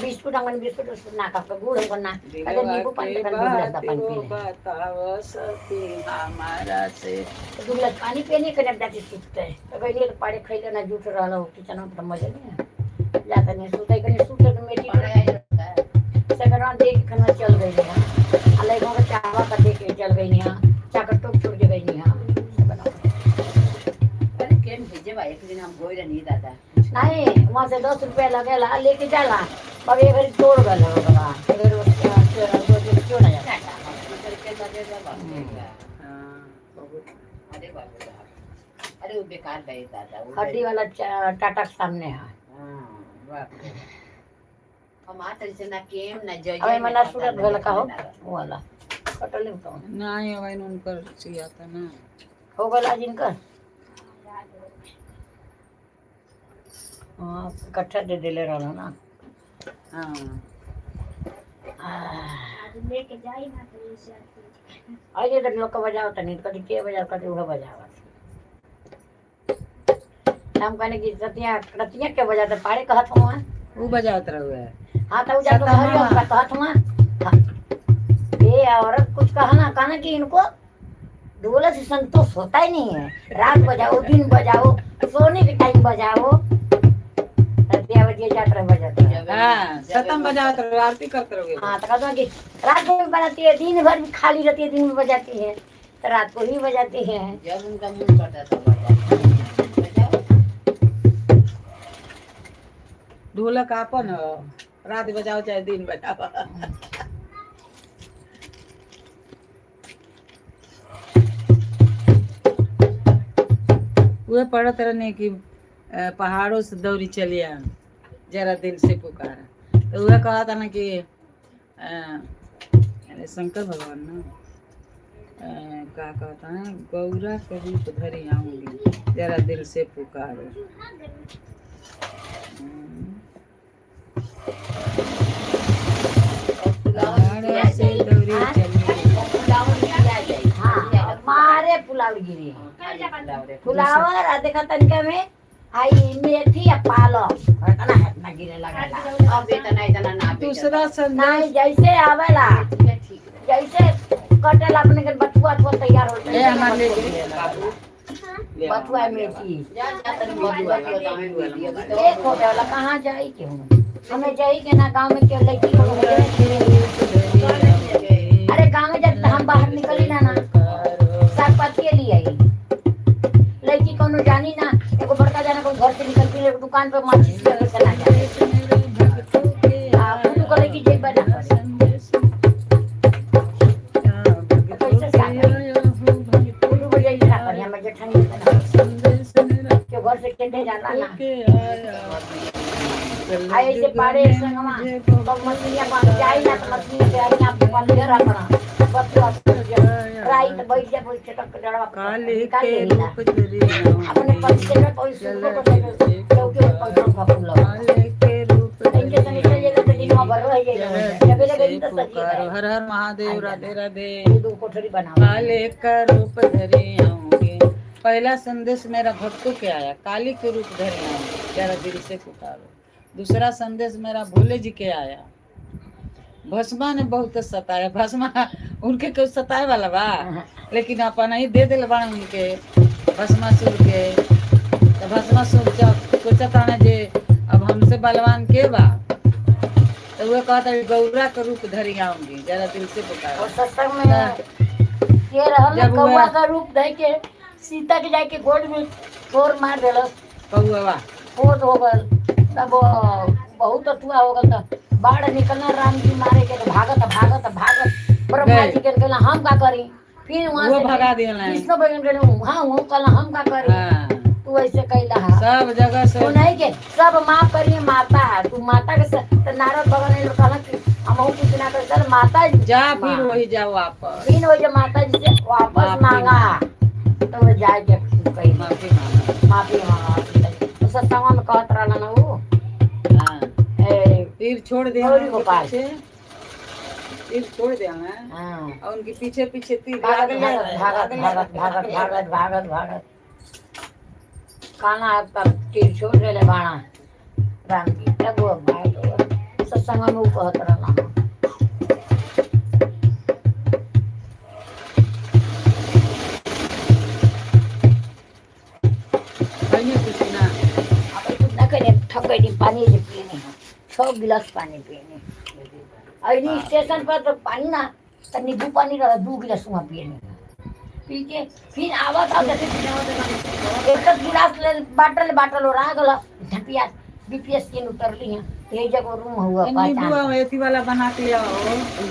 बिस्कुट हमन बिस्कुट उस्कुट ना खा के, गुड़ हमको ना अरे दिलवा नींबू पानी के तो दो गिलास बात पानी वो पी ले। बताव सती हमारा से। तो 2 गिलास पानी पिए नहीं कने जाके सुतते हैं तो कहीं तो पाड़े खैले ना जूठ रहा हो किचन में तो मजा नहीं है, जाता नहीं सुते कहीं सुते तो मेरी पढ़े आई रहता है। सगरा देख के खाना चल गई है, अलग का चावा का दे के चल गई है, चाकर टोप छोड़ के गई है सगरा। अरे केम भेजे बा, एक दिन हम गोई रहनी दादा। नहीं, वहाँ से 10 रुपया लगेला, लेके जाला अब ये घड़ी तोड़ गल हो बाबा, ये घड़ी वो क्यों ना जाता। टाटा हॉस्पिटल के लगे बा बाप रे बाप। हाँ, बहुत। अरे बाप रे बाप, अरे वो बेकार गए दादा वो। हड्डी वाला टाटा के सामने है। हाँ, बाप रे बाप। हम आते से ना केम ना जय। अब मना सूरत भेल का हो वो वाला कटल नहीं तो। नहीं अब उनकर सियाता ना। हो गल आज इनकर हाँ इकट्ठा दे देले रहलो ना। हाँ। आज लेके जाई ना तो ये सब। अरे तो लोग के बजाओ तो नहीं, कभी के बजाओ कभी उहे बजाओ। हम कहने की रतिया रतिया के बजाते पाड़े कहत हुआ। उ बजावत रहुए। हाँ तो जातो सतमा। हरिओम का कहत हुआ। हाँ। ये औरत कुछ कहना कहना कि इनको ढोलक से संतोष होता ही नहीं है, रात बजाओ दिन बजाओ सोने के टाइम बजाओ, रतिया बजे जात रहे बजाते रहे। हाँ सतम बजावत रहुए, आरती करते रहुए। हाँ तो कहता हूँ कि रात को भी बनाती है, दिन भर भी खाली रहती है, दिन में बजाती है तो रात को ही बजाती है। जब उनका मन करता था बजाओ बजाओ। ढोलक आपन हो, रात बजाओ चाहे दिन बजाओ। वह पढ़त रहने कि पहाड़ों से दौड़ी चली आ जरा दिल से पुकारा, तो वह कहा था ना कि अरे शंकर भगवान ना का कहता है, गौरा के रूप धरी आऊंगी जरा दिल से पुकारो। पहाड़ों से दौड़ी चली। हाँ मारे पुलाव गिरी पुलावर आ देखा तनिका में आई मेथी आ पालक इतना इतना गिरे लगला। अब इतना इतना ना बेटा। दूसरा संदेश। नहीं जैसे आवेला ठीक है, ठीक है। जैसे कटेला अपने के बथुआ अथुआ तैयार होता ए, हमार ले जे। बाबू ले आओ, बथुआ ले आओ। मेथी। जा जा तनी बदुआ के दामे मिली अभी तो। एक हो गया कहाँ जाई के हूँ, हमें जाई के ना गांव में के लड़की को अरे गांव में जब हम बाहर निकली ना ना साग पात के लिए आई। घर से निकल के दुकान पर माचिस के लेके ना जाए। संदेश मेरे भक्तों के हाँ, गुड्डू को लेके जेबा ना आया, करे। संदेश भक्तों कैसे के का करी? आया हो, भक्तों गुड्डू भैया ये ना करी, हमर जेठानी के ना। संदेश मेरा के घर से केंदे जाला ना। के आया। आ ऐसे पाड़े संगमा मुझे तो मछलियां पास जाई ना तो मछली के आई आप पानी रखना बस बस राई तो बैठ जा बैठ चटक जड़वा काले निकाल के लेला। रूप धरे अपने पंचे में कोई सुनो तो चौकी पर पंखा फूल काले के रूप इनके संग चल जाएगा तो दिन भर रह जाएगा जबे लगे से तो सजी पुकारो। हर हर महादेव, राधे राधे। दो कोठरी बनाओ। काले का रूप धरे आऊंगे। पहला संदेश मेरा भक्तों के आया, काली के रूप धरे आऊंगे, जरा दिल से पुकारो। दूसरा संदेश मेरा भोले जी के आया, भस्मा ने बहुत सताया। भस्मा उनके कोई सताए वाला बा, लेकिन अपन ही दे दिल बाण उनके भस्मासुर के। तो भस्मासुर सोचता ना जे अब हमसे बलवान के बा, तो वो कहता है, गौरा के रूप धरी आऊंगी, जरा दिल से पुकारो। और सत्संग में ये रहल ना जब हुआ- कौआ का रूप धइ के सीता के जाके गोद में ठोर मार देलस। कौआ फोट हो गल तब बहुत अथुआ हो गल त बाढ़ निकलना राम जी मारे के तो भागत भागत भागत ब्रह्मा गए। जी के कहला हम का करी, फिर वहां वो से भगा दिया। कृष्ण भगवान के वहां वो कहला हम का करी। हाँ, तू ऐसे कैला हा सब जगह से तू नहीं के सब माफ करी माता है तू माता के तो नारद भगवान ने कहला कि हम कुछ ना कर सर माता जी जा फिर वही जाओ वापस। फिर वो जब माता जी से वापस माफी मांगा तो वो जाए के कही माफी मांगा। माफी मांगा सीता जी। तो सत्संगवा में कहत रहला ना वो हाँ, ए, तीर छोड़ दिया गौरी उनके गोपाल। पीछे, तीर छोड़ दिया है हाँ और उनके पीछे पीछे तीर भागत लागल भागत भागत भागत भागत भागत भागत भागत काना आपका तीर छोड़ देले बाणा राम जी तब वो भाग सत्संग में वो कहत रहला। पहले कुछ ना। अब कुछ ना करे, थक गई, पानी जे पीने हैं 6 गिलास पानी पीने अरे स्टेशन पर तो पानी ना तो नींबू पानी रहा 2 गिलास वहाँ पीने पी के फिर आवत आवत एक एक गिलास ले बाटल बाटल और आ गला पिया बीपीएस के उतरली हैं यही जगह रूम हुआ नींबू पहचान एथी वाला बना के ले आओ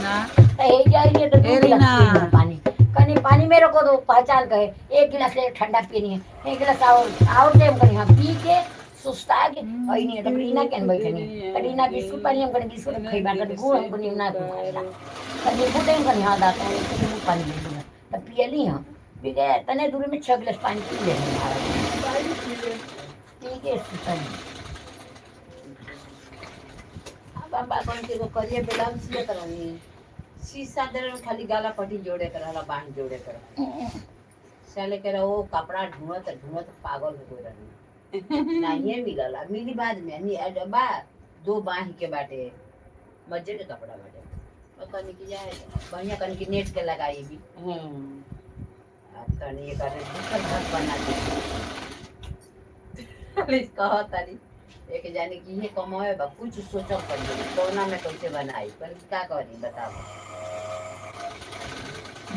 ना। तो यही जाइए तो 2 ए गिलास रीना। पीनी पानी कहीं पानी मेरे को दो पहचान कहे 1 गिलास ले ठंडा पीनी है 1 गिलास और टाइम करी हाँ पी के सुस्ता के और नहीं तो रीना के बैठनी तो रीना बिस्कुट पानी हम कहीं बिस्कुट खइबा कर गुड़ हम कहीं ना खाइला तो नींबू टाइम कहीं हाँ दाता है तो नींबू पानी दे दूंगा तो पियली हाँ पी गए तने दूरी में 6 गिलास पानी पी ले ठीक है सुस्ता अब अपन के एगो करिया ब्लाउज सियत रहनी, शीशा दे रहन, खाली गाला पट्टी जोड़े के रहला, बांह जोड़े के रहला। साले के रहो कपड़ा ढूंढत ढूंढत पागल हो गए रहनी, नहीं मिलल। आ मिली बाद में नी बा दो बांह के बाटे मज्जे के कपड़ा बाटे और कनी की जाए बढ़िया कनी की नेट के लगाई भी। आ तनी ये करे दूसर घर बना दी कहत तारी एक जाने की ये कमाए बा कुछ सोचब पड़ी कोना में कैसे बनाई पर का करी बताओ।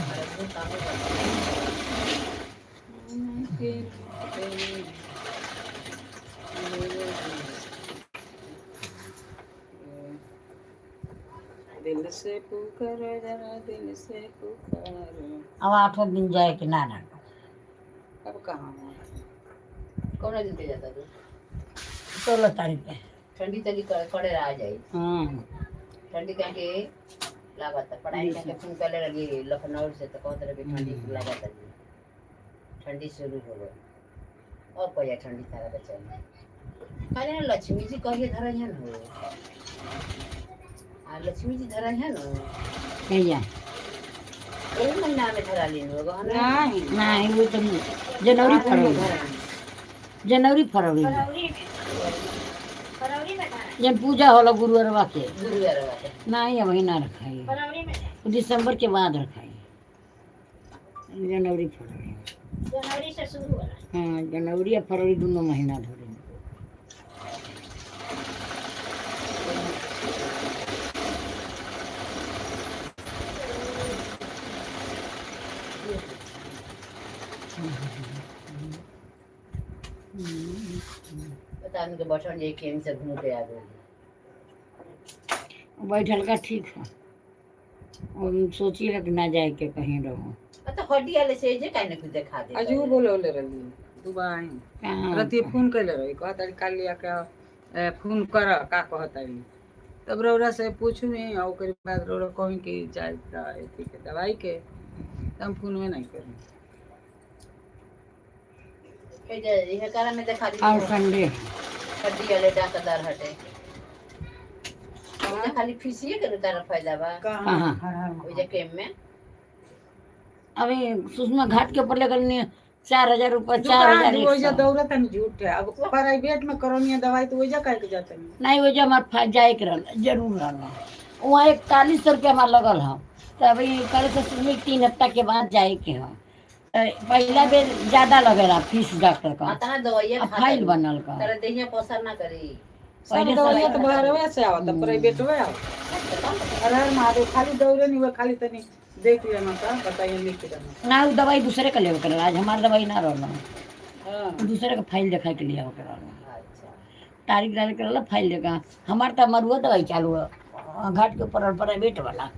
अरे वो कामे बा। दिल से पुकारो जरा दिल से पुकारो। अब 8 दिन जाए कि ना ना। अब कहाँ हो? कौना दिन पे जाता तू? 16 तारीख के। ठंडी तली कड़े आ जाई। हाँ। ठंडी कहाँ के लागत पढ़ाई के फोन करे लगी लखनऊ से तो कहत रहे ठंडी लागत, ठंडी शुरू हो गई। अब कहिया ठंडी थारा बच्चा कहले ना लक्ष्मी जी कहिए धरई है न हो आ लक्ष्मी जी धरई है न। कहिया? यही महीना में धरा लीन हो गहना। नहीं। नहीं वो तो जनवरी फरवरी, जनवरी फरवरी में। फरवरी में, फरवरी में धरा। जब पूजा होला गुरुअरवा के। गुरुवार बाटे। नहीं अब ना रखाई। फरवरी में। दिसंबर के बाद रखाई, जनवरी फरवरी। जनवरी से शुरू होला। हाँ जनवरी और फरवरी दोनों महीना धरे। पता नहीं के बैठल जाई केम से घूम के आ गई। बैठल का ठीक है, और सोची कि ना जाए के कहीं रहो। तो हड्डी वाले से जे काहे न कुछ देखा दे। अजू बोलौले रही दुबई। कहाँ? रतिये फोन कैले रही, कहत रही काल लिया के फोन कर, का कहत रही। तब रौरा से पूछू नहीं, और ओकर बाद रौरा कहीं कि जाए त अथी के दवाई के, तब हम फोन में नहीं करी। ए जे इहे कारण में देखा दी। और संडे। हड्डी वाले डाकदार हटे। ओजा खाली फीसिए के तारा फायदा बा। कहाँ? कहाँ? हर हर। ओजा केम में। अभी सुषमा घाट के ऊपर लेकर 4000 रुपया, चार दुकान हजार एक ओइजा सौ। दौड़त हन झूठ है। अब प्राइवेट में करौनी दवाई तो ओइजा काहे के जात हन? नहीं, वो जो हमार जाए के रहल जरूर रहल, वहाँ 4100 रुपया हमार लगल है। तो अभी कल से सुनी 3 हफ्ता के बाद जाए के है। तो पहला बेर ज्यादा लगेला फीस डॉक्टर का। अतना दवाइया आ फाइल बनल का। तारा देहिया पसर ना करी। सब पहले दवाइया सब तो बाहरवे से आवत, प्राइवेट में आवत। हर हर महादेव। खाली दौड़े नहीं हुए, खाली तनी देख लेना था, बताइए लिख के देना। ना, वो दवाई दूसरे का लेवे के रहल, आज हमार दवाई ना रहल। हाँ। दूसरे का फाइल देखा के लिए के रहल। अच्छा। तारीख डाल के रहल फाइल देखा। हमार तो मरुआ दवाई चालू है घाट के ऊपर प्राइवेट वाला,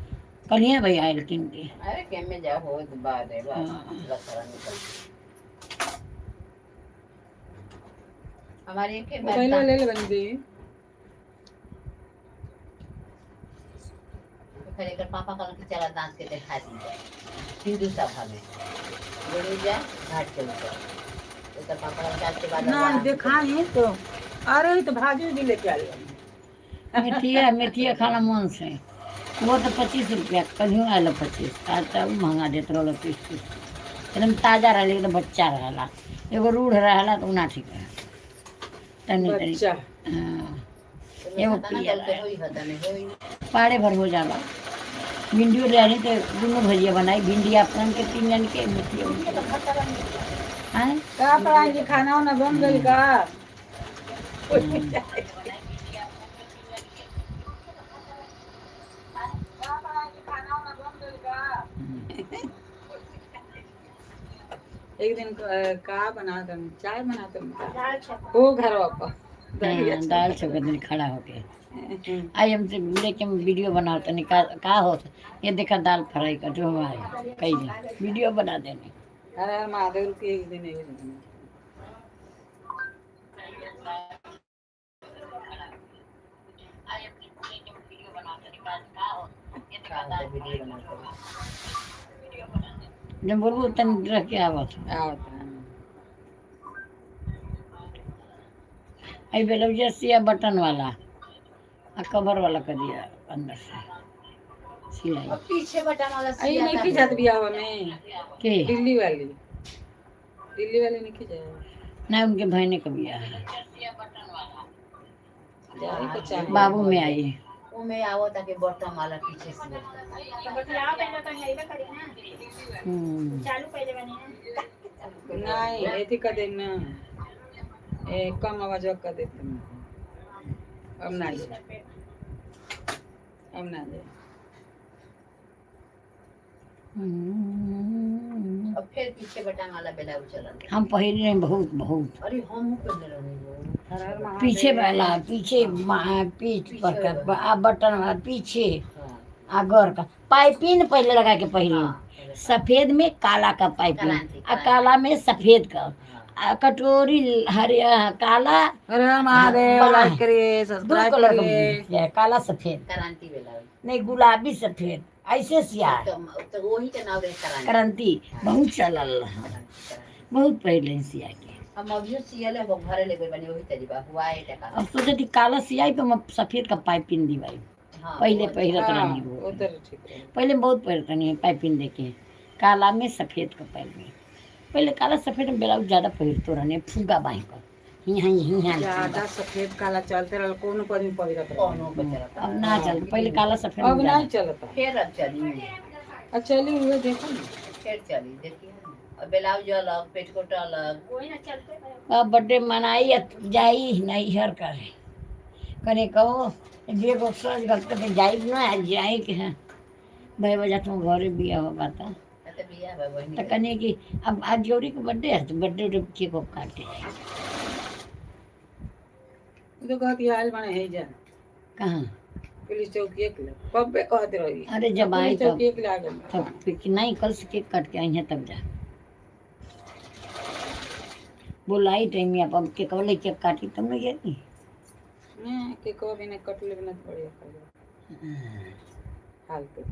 कलिए भैया आयल किन के। अरे केम में जाओ हो बाद है बस। हाँ। लसरा निकल हमारे एक मोबाइल बार ले ले बनी दी। फिर एकर पापा कहलन कि चला दांत के देखा दी जाए हिंदू सभा में बोली जाए घाट के ऊपर। एकर पापा कहलन कि आज के बाद ना अब देखाई तो, अरे तो भाजी भी लेके आ लिया। मेथिया, मेथिया खाना मन से। वो तो 25 रुपया कहियो आयल 25, आज तो महंगा देत रहल 30-30। एकदम ताज़ा रहा, एकदम बच्चा रहला। एगो रूढ़ रहला तो ना ठीक रहा तनी तनी। बच्चा। हाँ। तो एगो हता ना पियर कल के होई हता नहीं होई। पाड़े भर हो जाला। भिंडियो ले आनी तो दोनों भजिया बनाई, भिंडी अपन के 3 जन के, मेथी उनके। हाँ। का पढ़ाई खाना वाना बन गई का? एक दिन का बना दम, चाय बना दम दाल छपा। हो घर पर। हाँ, दाल छौके दिन खड़ा होके आई हमसे लेके हम वीडियो बनाओ तनी का का हो। ये देखा दाल फ्राई कर जो हमारे कई दिन वीडियो बना देने। हर हर महादेव के एक दिन एक दिन। वीडियो बनाते हैं। जब बोलबो तनी रह के आवत। आवत है। आई बेलौजिया सिया बटन वाला आ कवर वाला कर दिया अंदर से सिलाई। और पीछे बटन वाला आई सिया नहीं का की जात बियाह में। के? दिल्ली वाली, दिल्ली वाली नहीं की जाए। ना, उनके बहने का बियाह है। जाए के चाहे। बाबू में आई। वो में आवत ताकि बटन वाला पीछे से। तो बतलाओ पहले तो अइबे करी ना। चालू पहले बनी ना। नहीं, एथी कर दे ना, ए कम आवाज कर दे तुम। अब ना जाए, अब ना जाए। अब फिर पीछे बटन वाला ब्लाउज चलल। हम पहले रहे बहुत बहुत। अरे हम पहनले रहनी हो। हर हर महादेव। पीछे वाला, पीछे पीठ पर का आ बटन वाला पीछे। हाँ। आ गौर का पाइपिंग पहले लगा के पहले। हाँ। सफेद में काला का पाइपिंग क्रांति, आ काला में सफेद का। हाँ। आ कटोरी हरे काला। हर हर महादेव। बाह। लाइक करिए, दो सब्सक्राइब कलर का करिए। है, काला सफेद। क्रांति ब्लाउज। नहीं, गुलाबी सफेद ऐसे सिया है। तो वही के नाम रहे क्रांति। क्रांति बहुत चलल रहा। क्रांति, क्रांति। बहुत पहले सिया के। हम अभियो सियले हो घरे ले गइल बानी वही तरीबा हुआ टका। अब सोचे थी काला सियाई तो हम सफेद का पाइपिंग दिवाई। हाँ, पहले वो- पहिरत हाँ, रहनी वो। वो तो ठीक रहे। पहले बहुत पहिरत रहनी पाइपिंग देके, काला में सफेद का पाइपिंग। पहले काला सफेद में ब्लाउज ज्यादा पहिरतो रहने, फुगा बाही पर हियां हियां। ज्यादा सफेद काला चलते रहल, कोनो पर भी पहिरत रहल। कोनो पे चलता। अब ना चल, पहले काला सफेद अब में ज्यादा। नहीं चलता। फिर अब चली। अब चली हुए देखो ना। फिर चली देखिए और ब्लाउज अलग, पेटीकोट अलग। वही ना चलते रहे। अब बर्थडे मनाई या जाई नहीं हर करे कने कहो जे को सज गल के जाई ना आज जाई के है भाई वजह तुम घरे बिया हो बाता। तो बियाह बा बहिनी तो के। कने कि अब आज जोड़ी के बर्थडे है तो बर्थडे उड्डे केक को काटे जाए। तो कहती आयल बने है जा कहाँ? पुलिस चौकी एक ले कब कहते रही। अरे जब आई पुलिस तब चौकी एक ले आ गई। तब कि नहीं, कल से केक काट के आई है तब जा बोलाई टाइम में। अब के कब केक काटी तब न जाती। नहीं के को बिना कटले बिना तो बढ़िया कर फालतू।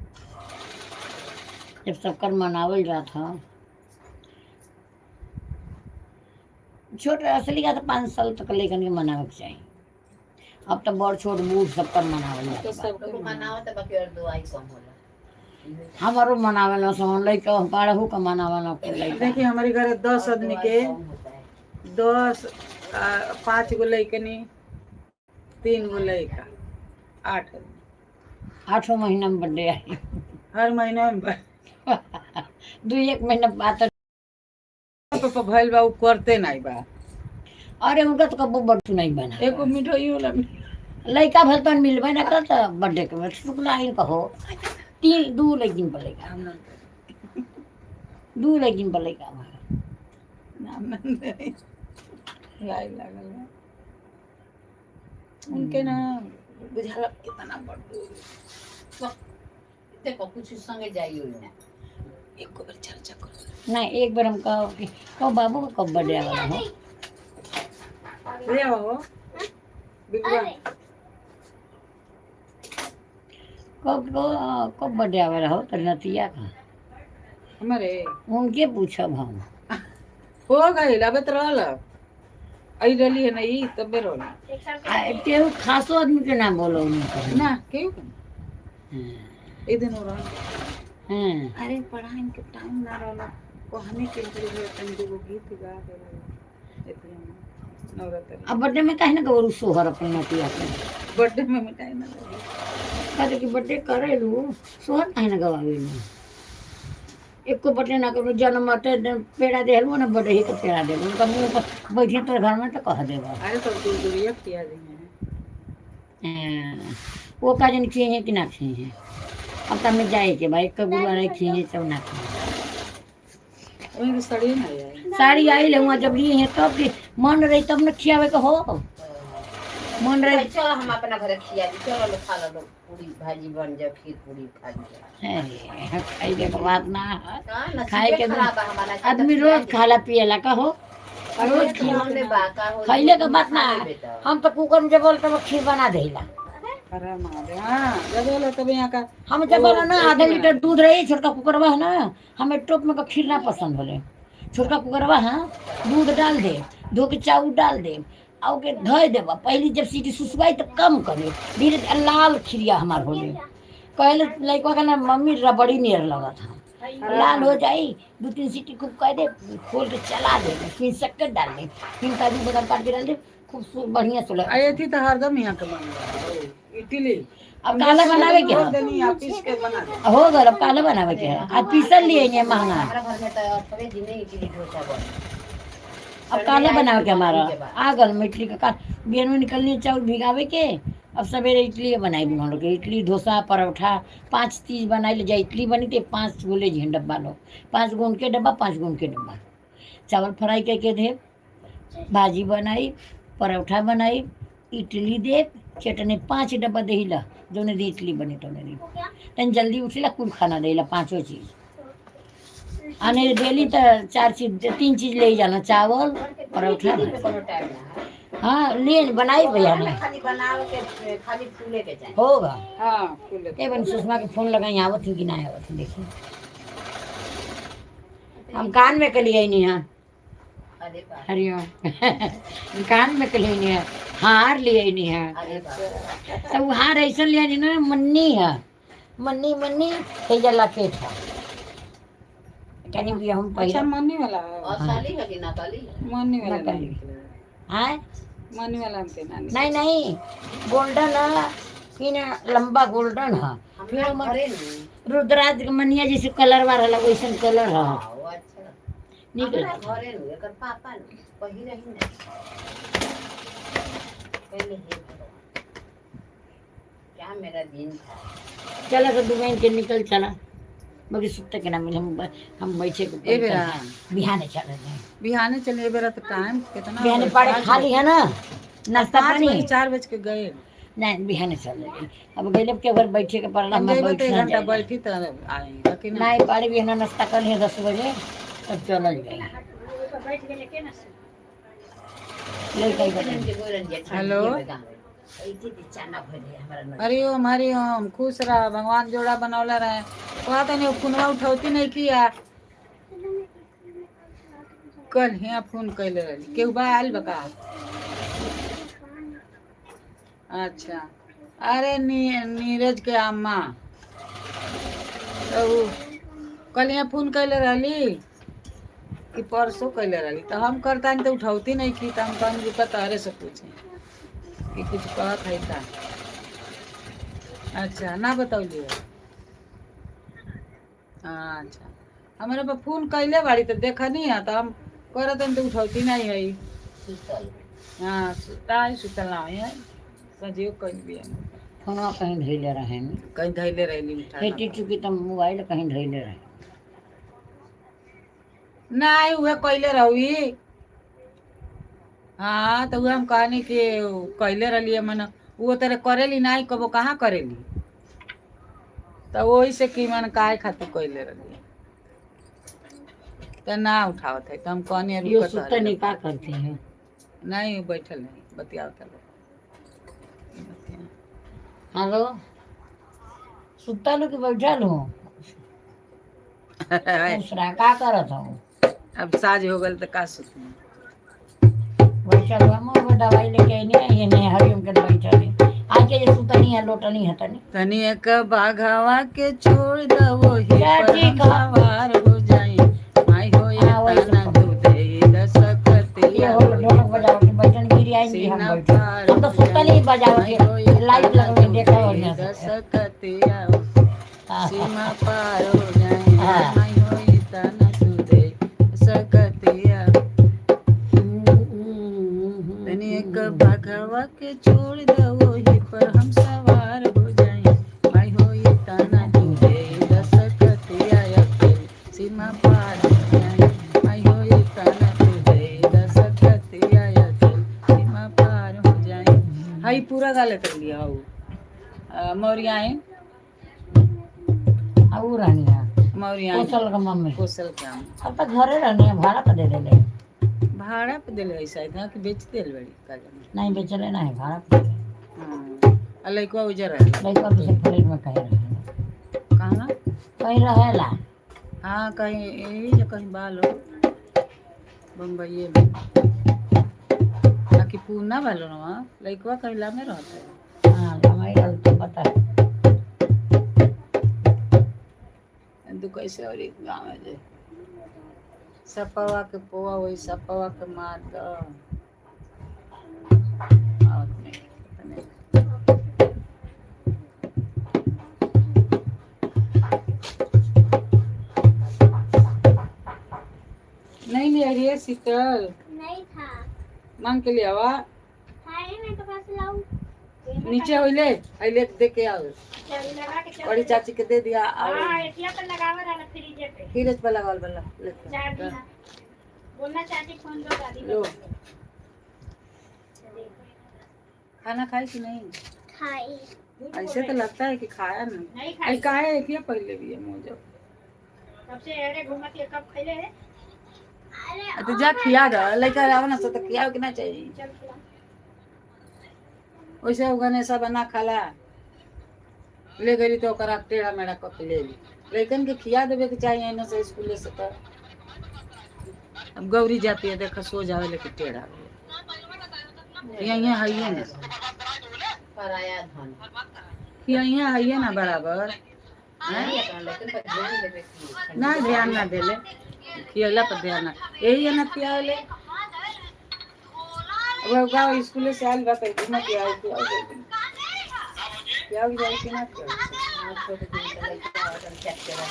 जब सबकर मनावल जात ह। छोट असली का तो 5 साल तक लेकर के मनावे के चाही। अब तो बड़ छोट बूढ़ सबकर मनावल तो जात बा। सबके लोग मनावत बाकी और दुआई कम होला। हमारो मनावल सन लइका, बारहू का मनावल कुल लइका। देखिए हमारे घर 10 और आदमी दुआई के कम होता है। 10 5 गो लइकनी, 3 गो लइका, 8 आदमी। आठों महीना में बर्थडे आई। हर महीना में दू एक महीना बाद। पापा भइल बा उ करते नहीं बा। अरे उनका तो कबो बर्थडे नहीं बना। एको मिठाई होला। लइका भल तो मिलबे ना कर त बर्थडे के शुक्ला आइन कहो तीन दू लइकिन पर लइका, दू लइकिन पर लइका हमारा। नाम नहीं लाइन लागल बा उनके ना बुझाला कितना बड़। देखो कुछ संगे जाइयो ना। एको बेर चर्चा कर। नहीं, एक बार हम कहो कि कहो बाबू का कब बर्थडे वाला हो। ले आओ बिगवा। अरे। कब कब कब बर्थडे वाला हो तो नतिया का? हमारे उनके पूछब हम। हो गई, अब तो रहल आई रहली है ना ई तबे रहल। आ, केहू खासो आदमी के नाम बोलो उनका। ना क्यों, एक दिन हो रहल। अरे पढ़ाई के टाइम ना रहल, कहने के लिए तन दूगो गीत गा देले इतने नवरात्रि। अब बर्थडे में काहे ना करो सोहर अपन नतिया के? बर्थडे में मिठाई ना लगी। कहते कि बर्थडे करेलू, सोहर काहे ना गवावेलू? एको बर्थडे ना करो, जन्म अटे पेड़ा देहलू ना, बर्थडे ही के पेड़ा देलू। उनका मुंह पर बैठे तो घर में तो कह देगा। अरे सब दूर दूर ये किया देंगे। हाँ, वो का जन खिए हैं कि ना खिए हैं। अब तो हमें जाए के भाई कब गुरुवार खिए हैं सब ना खिए। वही तो सड़ी ना आई। साड़ी आई ले वहाँ जब लिए हैं तब कि मन रही तब न खियावे के हो मन रही। चलो हम अपना घर खिया दी, चलो लो खा लो, पूरी भाजी बन जाए, खीर पूरी खा ली। अरे, खाई के बात ना है। हाँ, नसीबे खाए के खराब है हमारा। आदमी रोज खाला पियला का हो रोज खिया। हमने बाका हो। खैले के बात ना है। हम तो कुकर में जब बोलते खीर बना देला। अरे मारे हाँ, जब बोलो तब यहाँ का। हम जब बोला ना आधा लीटर दूध रही, छोटका कुकरवा है ना, हमें टोप में का खीर ना पसंद होले। छोटका कुकरवा है, दूध डाल दे, धो के चाउर डाल दे और के धोए देबा। पहली जब सीटी सुसुआई तो कम करे, धीरे धीरे लाल खीरिया हमार होले। कहले लड़का का ना मम्मी रबड़ी नियर लगा था। लाल हो जाई, दो तीन सीटी खूब कह दे, खोल के चला दे, फिर शक्कर डाल दे, फिर काजू बादाम काट के डाल दे, खूब बढ़िया से लगा। आई थी तो हरदम यहाँ के बन इडली। अब काला बनावे के है। देनी आप पीस के बना दे। हो गल, अब काला बनावे के है। आज पीसल लिए ये महंगा। हमारा घर में तो अठवें दिन ही इडली डोसा बने। अब काला बनावे के हमारा आ गल में इडली का काल बियन में निकलनी चाउर भिगावे के। अब सवेरे इडली बनाई हम लोग के, इडली डोसा परोठा पांच चीज बनाई ले जाए। इडली बनी तो पाँच गो ले जाइए डब्बा लोग, पाँच गो उनके डब्बा, पाँच गो उनके डब्बा। चावल फ्राई करके दे, भाजी बनाई, परोठा बनाई, इडली दे, चटनी, पाँच डब्बा दे ला। जौने दी इडली बनी तौने दी। तन जल्दी उठेला, कुल खाना देला पांचों चीज। आने डेली तो चार चीज तीन चीज ले ही जाना, चावल परोठा। इडली में कोनो टाइम ना है। हाँ, ले बनाई भैया ने। खाली बनावे के, खाली फूले के चाही। होगा। हाँ, फूल। ए बन सुषमा के फोन लगाई, आवत ही कि ना आवत ही, देखी हम कान में के लिए नहीं है। अरे बाप। हरिओम, कान में के लिए नहीं है, हार लिए नहीं है। अरे बाप। तो वो हार ऐसा लिया नहीं ना, मन्नी है, मन्नी मन्नी तेजा लपेट है कहीं भी हम अच्छा। पहले। मन्नी वाला है। असली है कि नकली है? मन्नी वाला। नकली। नहीं। हाँ। मन्नी वाला हमके नानी। नहीं नहीं, गोल्डन है फिर लंबा गोल्डन है फिर। हमरा घरे नहीं। रुद्राज के मनिया जैसे कलर वाला रहला वैसन कलर है। हाँ, वो अच्छा। निक हमरा लगता। घरे नहीं, एकर पापा नहीं पहिरे ही नहीं पहले। हे भगवान, क्या मेरा दिन था। चला तो दुकान के निकल चला, बाकी सुत्ते के ना मिले। हम बैठे के ए बेरा। बिहाने चले जाए। बिहाने चले, ए बेरा तो टाइम कितना बिहाने हो? पाड़े खाली है ना। नाश्ता पाँच पानी बजे 4 बज के गए। नहीं, बिहाने चल जाए। अब गइले के घर बैठे के पड़ला, हम हम जइबे बैठ तो एक ना घंटा जाए। बैठी तो आई कि ना। नहीं पाड़ी, बिहाना नाश्ता कर लिया 10 बजे तब चल जाए। लड़का ही बता। हेलो। चना भरे हमारा नजर। हरिओम हरिओम, खुश रह, भगवान जोड़ा बनौले रहे। कहत नहीं, फोनवा उठौती नहीं किया। कल हियाँ फोन कैले रही। केहू बा आयल बका? अच्छा, अरे नीरज के अम्मा तो उ कल यहाँ फोन कैले रहली कि परसों कैले रहली, तो हम करता नहीं तो उठौती नहीं की। तो हम कहनी रुका, तोहरे से पूछे कि कुछ कहत है का। अच्छा, ना बतौली हो? अच्छा, हमारे पर फोन कैले बाड़ी तो देखनी है, तो हम करत हन तो उठौती नहीं है। सुतल। हाँ, सुता सुतल ना है, सजीव कहीं भी है। फोनवा कहीं धैले रहे। कहीं धैले रहली, उठा ना। हेटी चुकी तो मोबाइल कहीं धैले रहे। नहीं, उहे कैले रही। हाँ, तो उहे हम कहनी कि कैले रहली, मन वो तरह करेली नहीं, कबो कहाँ करेली, तो वही से कि मन काहे खातिर कैले रहली तो ना उठावत है, तो हम कहनी ये रुकत सुतनी रहली। का करती है? नहीं, बैठल नहीं, बतियावत रहे, बतिया। हेलो, सुतल हो कि बैठल हो? दूसरा का करत हो? अब साझ हो गल तो का सुतनी? बैठल हो। हम वो दवाई लेके आई नहीं, ये नहीं हरिओम के बैठल है। आज के जे सुतनी है, लोटनी है तनी। तनी एक बाघवा के छोड़ दो ही क्या पर ठीक हम है। सवार हो जाई माई हो। हाँ, वही ताना सब। तू दे दसकतिया। ये हो ढोलक बजाओ के बैठन गिरी आई हम सीना बैठे। पार हम तो सुतल ही बजाओ के लाइट लगवे देखा और यहाँ से। दसकतिया हाँ, सीमा पार हो जाए। हाँ। माई हो ताना तू दे सकतिया। तनी एक बाघवा के छोड़ दो ही पर हम सवार हो जाए माई हो ताना तू दे दसकतिया अकेले सीमा पार हो जाए माई हो ताना तू दे दसकतिया अकेले सीमा पार हो जाए। हाई, पूरा गा लेते लिया हो मौर्याएं। आ, ऊ रहनी है। मौर्याएं। कौशल का मम्मी। कौशल के आम। अब तो घरे रहनी है, भाड़ा पर दे देले। भाड़ा पे दिल है शायद, हाँ, कि बेच दिल बड़ी का जाने। नहीं, बेचले नहीं, भाड़ा पर दे। हाँ, आ लइकवा उजर है। लड़का तो फ्लैट में कहीं रहे। कहाँ? कहीं रहेला। हाँ, कहीं यही जो कहीं बाल हो बम्बई में, बाकी पूना वालो ना लइकवा कहीं में रहता है। हाँ, हमारी तो पता है। तू कैसे और एक गाँव है जे सपवा के पोआ वही सपवा के मार दो आवत नहीं, पता नहीं। नहीं ले रही है शीतल? नहीं था। मांग के लिए आवा। था ही मेरे पास, लाऊं? नीचे होइले अइले दे के आओ, बड़ी चाची के दे दिया आओ। एटिया पर लगावा रहला फ्रिज पे। फ्रिज पर लगावल वाला लेके। चार दिन बोलना चाची फोन दो दादी। लो। खाना खाई कि नहीं? खाई। ऐसे तो लगता है कि खाया नहीं। नहीं। आई खाई। काहे किया पहले भी है मोजो। तब से अरे घूमती है, कब खैले है? अरे। तो जा खिया दो, लड़का आवे ना तो खियाओ के ना चाहिए। चल खिला। वैसे वो गणेशा बना खाला ले गई तो ओकरा टेढ़ा मेढ़ा कप ले ली। लड़कन के खिया देवे के चाहिए ना से स्कूल से। तो अब गौरी जाती है, देखा सो जावे लेके टेढ़ा यहाँ है ना। पराया धन। यहाँ है ना बराबर। नहीं, अपना लेकिन पर ध्यान देवे की। ना, ध्यान ना देले, खियला पर ध्यान ना, यही है ना पियावले। अब गाँव स्कूल से आयल बा तो ना पियाओ पियाओ, पियाओ जाए कि ना पियाओ। हाँ, छोटे दिन का लड़का और चेक करा।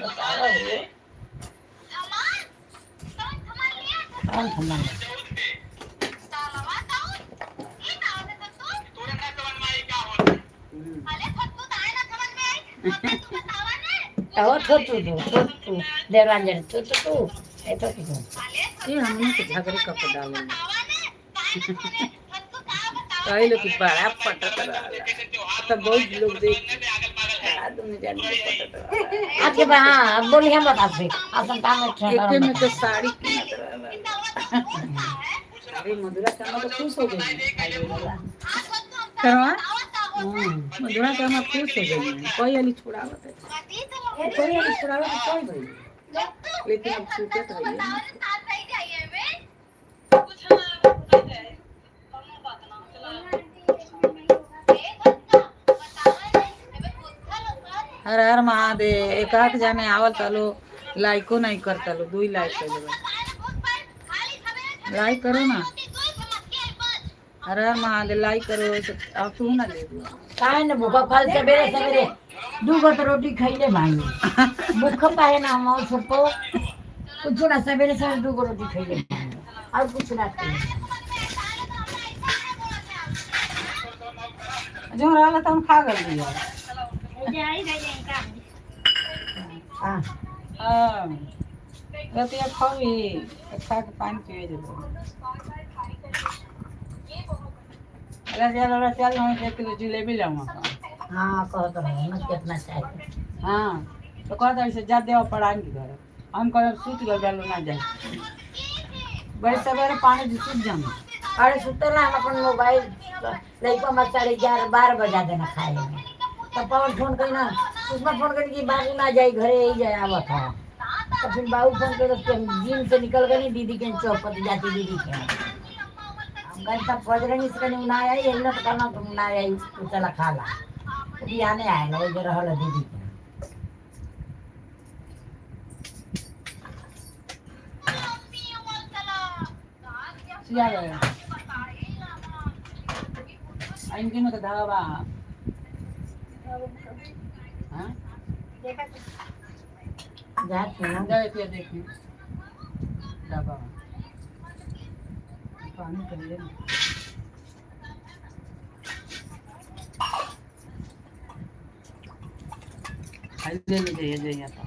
बताओ ये। कौन थमा? हम्म। हो थो तू तू थो तू देवरांजन थो तू तू ए थो तू। ये हमने के झगड़े कप डाले कहे लोग कि बड़ा पटत रहला, तब बहुत लोग देख बड़ा दुनिया जान के पटत रहला। आज के बाद हाँ अब बोली हम बता से अपन काम में एके में तो साड़ी किनत रहला। अरे मधुरा के तो खुश हो गई करवा, मधुरा के हम खुश हो गई। कोई अली छुड़ावत है, कोई अली छुड़ावत है, कोई भाई, लेकिन अब छूटत है। हर हर महादेव। एकाक जाने आवल तालो लाइको नहीं करता लो, दुई लाइक कर दो, लाइक करो ना। हर हर महादेव लाइक करो। अब तू ना ले दो। काहे न भूखा फल सवेरे सवेरे दू गो तो रोटी खैले भाई, भूख पाए ना हम और छोटो कुछ ना, सवेरे सवेरे दू गो रोटी खैले भाई और कुछ ना खैले। जो रहला तो हम खा गल दिया। जाई जाई का। हाँ हाँ रतिया खावी तो खा के पानी पिए जब। अरे चल, अरे चल, हम 1 किलो जिलेबी लाऊंगा। हाँ कहो तो है ना कितना चाहिए। हाँ तो कहता ऐसे जा देवा पढ़ाएंगे घर, हम कहे सूत गल डालो ना जाए बड़े सवेरे पानी जो सूत जाना। अरे सुतल हम अपन मोबाइल लइका मत 11:30 12 बजा देना खाए में, तब पवन फोन करी ना, सुषमा फोन करी कि बाबू ना जाई घरे यही जाए आवत है। तो फिर बाबू फोन करे कि हम जिम से निकल गई दीदी के चौक पर जाती दीदी के हम गए, तब बजरंगी से कहीं ना आई यही ना, तो कहना तुम ना आई तू चला खा ला, तो भी आने आए ना वो जो रहल दीदी के। सिया गया इनके में तो धागा बा। हाँ जात ना। जाए पिया देखी डब्बा पानी करिए ना। ले ले जाइए जाइए तो।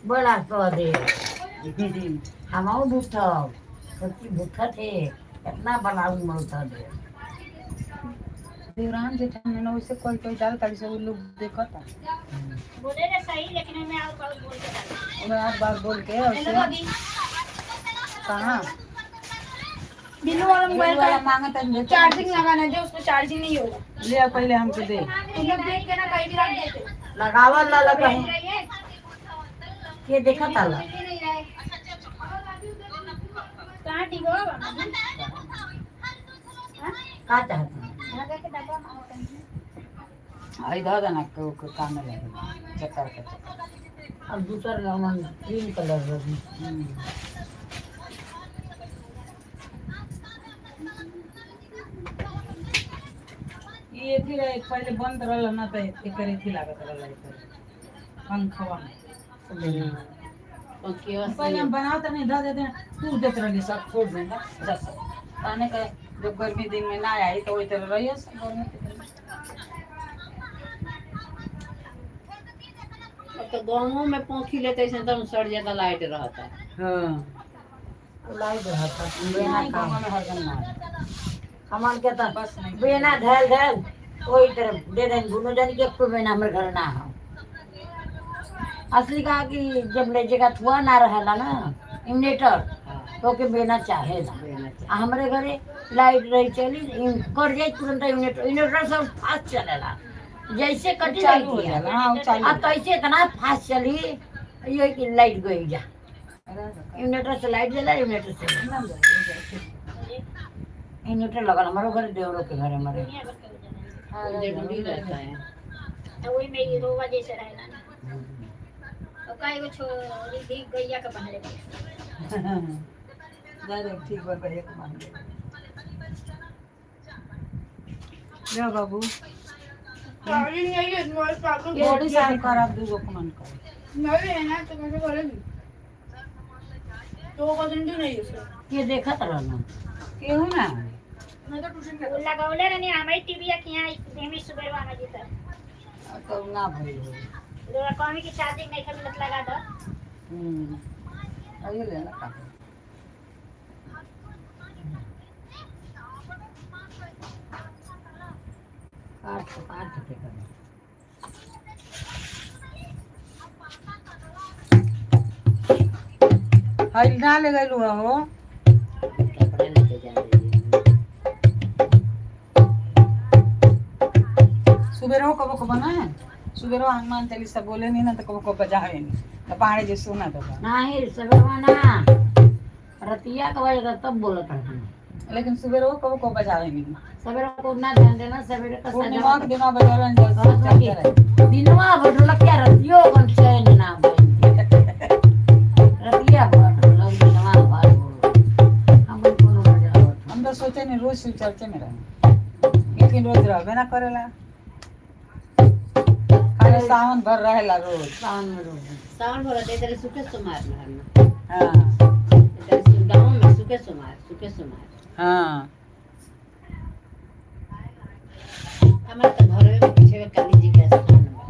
बड़ा स्वाद है। हम भूखब सच्ची भूखा थे, इतना बनाऊ मलता दे। देवराम जेठानी ना वैसे कोई कोई डाल तारी से वो लोग देखता। बोले रे सही, लेकिन हमें और बहुत बोल के डाल। मैं आठ बार बोल के हेलो उसे भाभी। कहाँ बिल्लू वाला मोबाइल वाला का मांगता है। चार्जिंग लगाना है जो उसको चार्जिंग नहीं होगा। ले आ पहले हमको दे। तुम लोग देख के ना कहीं भी रख देते। लगावल ला कहीं रही है। के देखा ताला। नहीं रहे। कहाँ ठीक हो बाबा? का चाहता है? धागा के डब्बा मांगते हैं। आई धो देना को को काम में लगे चक्कर के चक्कर। अब दूसर रमन क्रीम कलर रही। ये एथी रहे पहले बंद रहल ना तो एकर एथी लागत रहल एकर पंखवा में। पहले हम बनाते नहीं धो देते हैं, तू देते रही सब छोड़ देना जब आने का जब गर्मी दिन में ना आई तो वही तरह रही सब गर्मी के दिन। अब तो गाँवों में पंखी लेते हैं तब सड़ जाता लाइट रहता है। हाँ लाइट रहता बिना नहीं काम गाँव में हरदम ना हमार के तो बस नहीं। बिना धैल धैल वही तरफ दे दें दोनों जन के एको बिना हमरे घर ना हो। असली कहा कि जब ले जगह थुआ ना रहेला ना इन्वर्टर तो के बिना चाहेला। बेना चाहे। आ हमरे घरे लाइट रही चली कट जाए तुरंत इन्वर्टर, इन्वर्टर सब फास्ट चलेला जैसे कटी चालू हो लाइट जाला हाँ वो चालू आ तैसे इतना फास्ट चली ये कि लाइट गई जा, इन्वर्टर से लाइट जला इन्वर्टर से इन्वर्टर लगल हमारो घर देवरों के घर हमारे। दुनिया भर के उजाला है। वो जरूरी रहता है। तो वही में ये रोवा जैसे रहेला ना और का एगो छोरी भी गैया के बहले जा रे, ठीक बा भैया को मान ले जा बाबू। चार्जिंग नहीं है तुम्हारे पास? बॉडी साफ कर आप दूगो को मन कर। नहीं है ना तो कैसे करेगी? तो कजन भी नहीं है उसका। ये देखत रहना। केहू ना। मैं तो ट्यूशन वो लगौले रहनी हमारी टीवी के यहाँ देमी सुबह आना जी तक। तो ना भइल हो। रोवा कहीं की चार्जिंग नहीं मिलत लगा दो। हम्म। आइए लेना का। काट काट के करो। हईल ना ले गइलू हो। कपड़ा लेके जा रही है। सुबेरो कबो कबो ना, सुबेरो हनुमान चालीसा बोले नहीं ना तो कबो कबो बजावे नहीं तो पहाड़े जे सुना तो बा। नाही सवेरवा ना, रतिया के बजे तब बोलत रहन। लेकिन सुबेरो कबो कबो बजावे नहीं। सवेरे को ना ध्यान देना, सवेरे का पूर्णिमा के सजावट। दिना बजावे नहीं, कहत बा चलते कि रहे। दिनवा भर ढोलक क्या, रतियो कन चैन ना बैठ। रतिया भर ढोलक, दिनवा भर ढोलक। हम कोनो बजावत। हम तो सोचे नहीं रोज शिव चर्चे में रहे, लेकिन रोज रहबे ना करेला, खाली सावन भर रहेला रोज। सावन में रोज। सावन भर होते तेरे सुखे सुमार में हम। हाँ। तेरे गाँव में सुखे सुमार, सुखे सुमार। हाँ। हमारे तो घर में पीछे में काली जी का स्थान बा।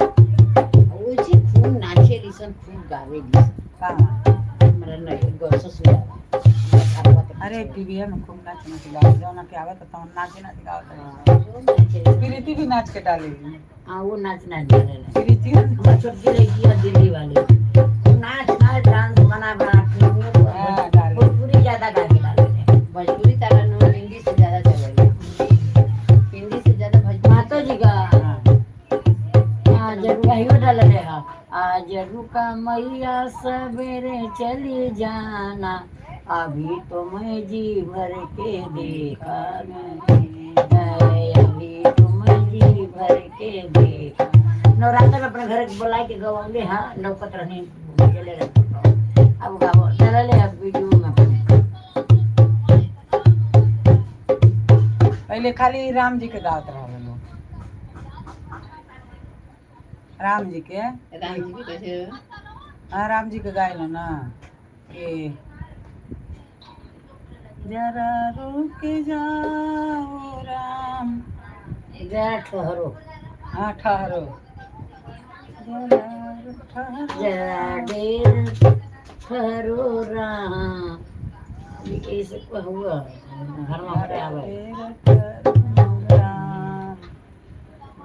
वो जी खूब नाचे लिसन, खूब गावे लिसन। कहाँ? हमारा नहीं गौ ससुराल। हमारा घरवा के अरे पीछे। टीवी में खूब नाच नाच गावे, जौना के आवत तौन नाच नाच गावत रहे। हाँ, खूब नाचे लिसन। प्रीति भी नाच के डालेगी। हाँ, वो नाच नाच डालेला। प्रीति। हमार छोटकी लड़की है दिल्ली वाली, वो नाच नाच डांस बना बना के वो हाँ, डाले। भोजपुरी ज्यादा गा के डालेले। भोजपुरी तारा नो हिंदी से ज्यादा चलेला, हिंदी से ज्यादा भोजपुरी। माता जी का। हाँ। हाँ, जरूर कहियो डालले हा। आज रुका मैया सवेरे चली जाना, अभी तो मैं जी भर के देखा नहीं है, अभी तो मैं जी भर के देखा। नवरात्र में अपने घर बुला के गवांगे। हाँ, लौकत रहने चले रहे, अब गावो चलले अब वीडियो में अपने। पहले खाली राम जी के गावत रहे लोग, राम जी के। राम जी के कैसे? हाँ, राम जी के गायल ना ए जरा रुक जाओ राम। जरा ठहरो। हाँ, ठहरो जरा ठहरो। जरा देर ठहरो राम, ये ऐसे हुआ घर में हमारे जरा आवे। देर ठहरो राम,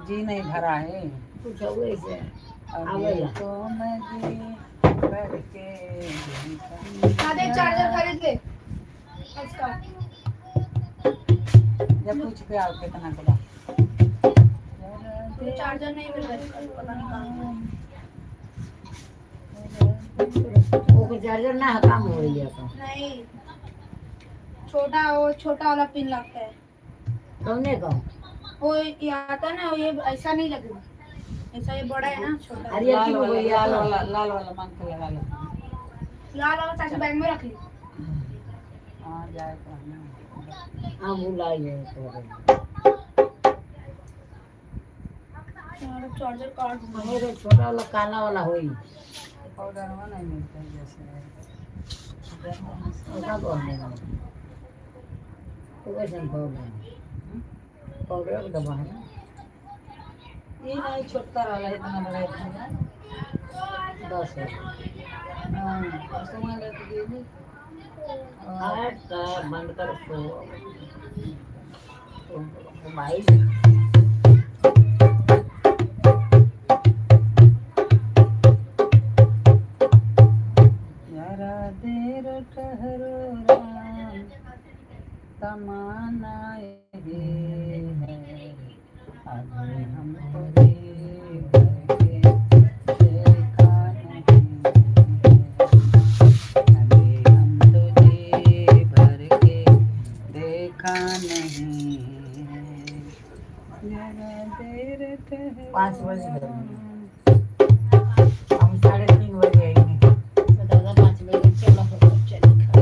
जी नहीं भरा है। कुछ हुआ ऐसे अभी आवेला। तो मैं जी भर के देखा। आधे चार्जर खरीद ले इसका। जब पूछ के आओ कितना के बा। तो चार्जर नहीं मिल रहा इसका, पता नहीं कहाँ। वो चार्जर ना काम हो गया तो। नहीं, छोटा, वो छोटा वाला पिन लगता है। कौने का? वो ये आता ना, ये ऐसा नहीं लगेगा ऐसा, ये बड़ा है ना, छोटा। अरे लाल की वाला, भैया लाल वाला, लाल वाला मांग के लगा लो। लाल वाला चाची बैग में रख ली। हाँ, जाए तो ना। हाँ, बुलाइए तो। यार, चार्जर कार्ड। हमारे छोटा वाला काला वाला होई। पाउडर वो नहीं मिलता है जैसे। ओका कौन देगा? तो कैसे पाउडर, पाउडर का डब्बा है ना? ये नहीं, छोटका वाला इतना बड़ा इतना। 10 है। हाँ, उसमें लेके दीजिए। आठ का बंद कर तो मोबाइल। जरा देर ठहरो राम, तमाना ये है, अभी हमको जी भर के देखा नहीं है। अभी हम तो जी भर के देखा नहीं है। जरा देर ठहरो 5 बजे गए। राम। हम 3:30 बजे आएंगे। तो दादा 5 बजे चलो, चल खा।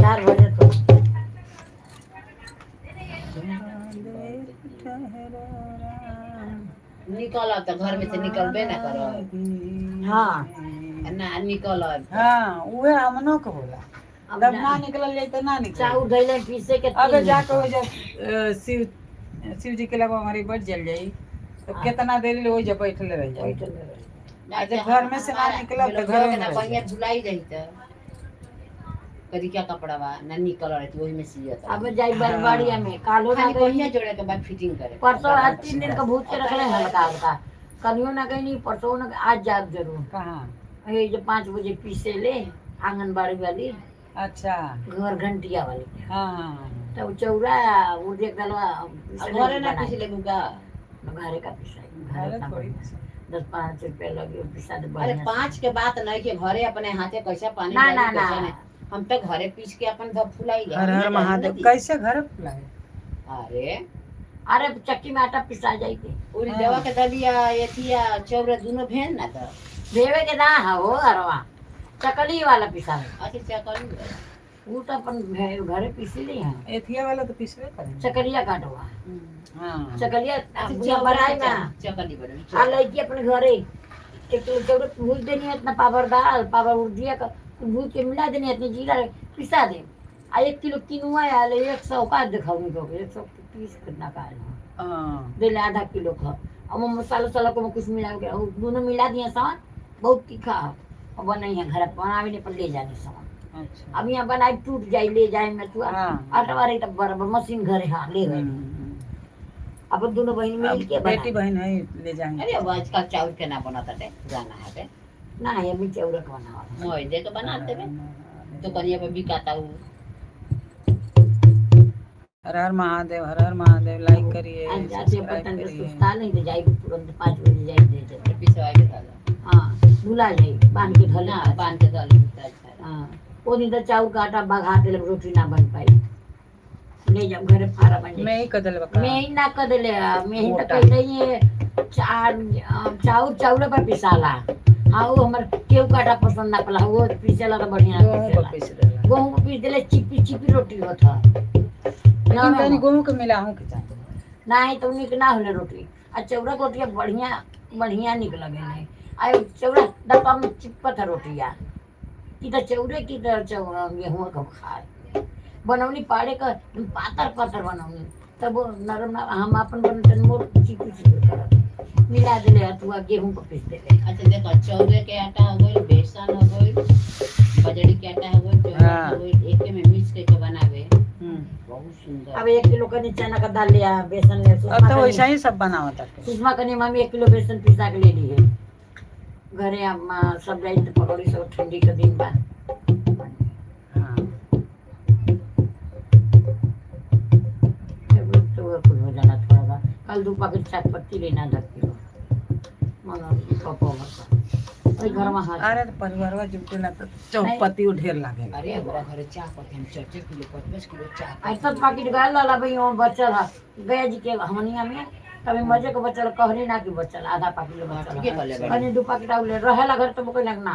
4 बजे तो। जरा देर ठहरो राम, निकल तो घर में से निकलबे ना करो। हाँ। ना निकल। हाँ, उहे हमनो के होला। अब जब ना निकलल जाई तो ना निकल। चाउर धैले पीसे के अगर 3 जाके हो जब शिव शिव जी के लगवा हमारी बढ़ जल जाई। तो कितना देर ले वही जब बैठले रह जाए। बैठल रहे। आ जब घर में से ना निकलब तो घरे में ना रह बढ़िया जाए। धुलाई रही त करी क्या कपड़ा बा ना निकल रही वही में सियत अब जाई बरबाड़िया में कालो ना खाली गई बढ़िया जोड़े के बाद फिटिंग करे परसों आज 3 दिन का भूत के रखले हैं हल्का हल्का। कलियो ना गई नहीं, परसों ना, आज जाब जरूर। कहाँ? ये जो 5 बजे पीसे ले आंगनबाड़ी वाली। अच्छा। घर घंटिया वाली। हाँ। तब चौरा उर्दे दलवा। घरे ना पीस लेबू का? घरे का पिसाई। घरे घरे थोड़ी। 10-5 रुपया लगे पिसा दे अरे बढ़िया से। 5 के बात नहीं के घरे अपने हाथे कैसे पानी ना, डाली, ना, कैसे ना। नहीं। हम तो घरे पीस के अपन धप फुलाई हर हर महादेव। कैसे घर फुलाए? अरे अरे चक्की में आटा पिसा जाएगी। उरी हाँ। दवा के दलिया एथिया चौरा दोनों भेन ना तो भेवे के ना हो, अरवा चकली वाला पिसा। अच्छा चकली। वो तो अपन घरे पीसी ली है। एथिया वाला तो पिसबे करेंगे। चकलिया काटवा। हाँ। चकलिया अच्छा, भुजिया चौरा बनाई के ना। चकली बने। आ लड़की अपने घरे 1 किलो चौरा भूज देनी है, इतना पावर दाल पावर उर्दिया का भूज के मिला देनी है, इतने जीरा पिसा दे। आ 1 किलो किनुआ आयल 100 का दिखाऊंगी तो 130 कितना का आयल। हाँ। दे ले आधा किलो का और वो मसाला वसाला को कुछ मिला के वो दोनों मिला दिया सामान, बहुत तीखा है और बनाई है घर बनावे नहीं पर ले जाने सामान। अच्छा। अब यहाँ बनाई टूट जाए ले जाए में तू हाँ। आटवा रही तब बराबर मशीन घरे हाँ ले गए। अब दोनों बहन मिल के अब बेटी बनाए। बहन है, ले जाएंगे। अरे अब आजकल चाउर के ना बनाता है, पुराना है। ना ये भी चौरा का बनावा। मैदे के बनाते बे दुकानिया पे बिकाता हूँ। हर हर महादेव, हर हर महादेव। लाइक करिए, आज जाते सब्सक्राइब बर्तन के करिए। सुस्ता नहीं तो जाए तुरंत 5 बजे जाए दे दे। पिसवाई के दाल। हाँ भुला जाए बांध के धले। ना बांध के दाल तो अच्छा है। हाँ वो दिन तो चाउर का आटा बघा दिल, रोटी ना बन पाई। ले जाओ घरे फारा बन जाए। मैं ही कदल बका। मैं ही ना कर दिले मैं ही तो मोटा। कह रही है चार चाउर चाउर पर पिसाला। हाँ वो हमार केहू का आटा पसंद ना पड़ा, वो पीसेला तो बढ़िया गेहूं पर पीसेला। पीस देला। गेहूं को पीस दिले चिपी चिपी रोटी होता। लेकिन तनी गेहूं के मिलाहूं के चाही। नहीं तो निक ना होले रोटी आ चौरा के रोटिया बढ़िया बढ़िया निक लगे नहीं आ चौरा डब्बा में चिपकत है रोटिया की तो चौरे की तो चौरा गेहूँ का खाए बनौनी पाड़े का पातर पातर बनौनी तब वो नरम ना हम अपन बनते मोर चिपी चिपी करत मिला दिले हथुआ गेहूं को पीस दिले। अच्छा देखो, चौरे के आटा हो गई, बेसन हो गई, बजड़ी के आटा हो गई, चौरा हो गई, एके में मिक्स करके बनावे। बहुत सुंदर। अब 1 किलो कनी चना का दाल लिया, बेसन लिया। अब सुषमा तो कनी वैसा ही सब बनावत ताटे। सुषमा कनी मम्मी 1 किलो बेसन पिसा के ले ली है घरे। अम्मा सब जाई तो पकौड़ी सब ठंडी के दिन बा। हाँ। तो कुछ हो जाना थोड़ा सा। कल 2 पैकेट चाय पत्ती लेना, 10 किलो मंगा पापा और घर में हाथ। अरे तो परिवारवा जुटेला तो चौपत्ती ढेर लागेला। अरे हमारा घरे चाय पत्ती हम 4-4 किलो 5-5 किलो चाय। ऐसा पैकेट गया लाला भाई वहाँ बचल है गया जी के हमनिया में तभी मजे के बचल कहरी ना कि बचल आधा पैकेट बचल। ठीके कहले बाड़ी। कनी 2 पैकेट आउले रहेला घर तो कोई लगना।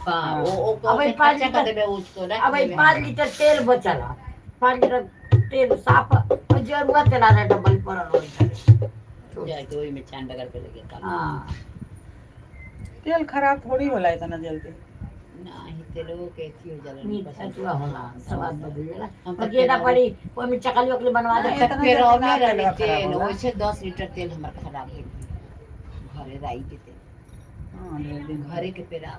हाँ वो अब ये 5 कच्चा कर लीटर देबे उसको रख अब ये देबे। 5 लीटर तेल बचल है, 5 लीटर तेल साफ और जरुआ तेल आ रहा डबल पर जाके वही में छान डगर पे लगे काम। हाँ। तेल खराब थोड़ी होला इतना जल्दी। नहीं तेलो के अथी हो जाला। मीठ अथुआ होला स्वाद बदल जाला। हम तो और गेदा पड़ी ओमे चकली वकली बनवा दे। नहीं, इतना पेरौने जल्दी ना रहे तेलवा खराब तेल होला। वैसे 10 लीटर तेल हमार खराब हो गइल। घरे राई के तेल। हाँ, ढेर दिन। घरे के पेराव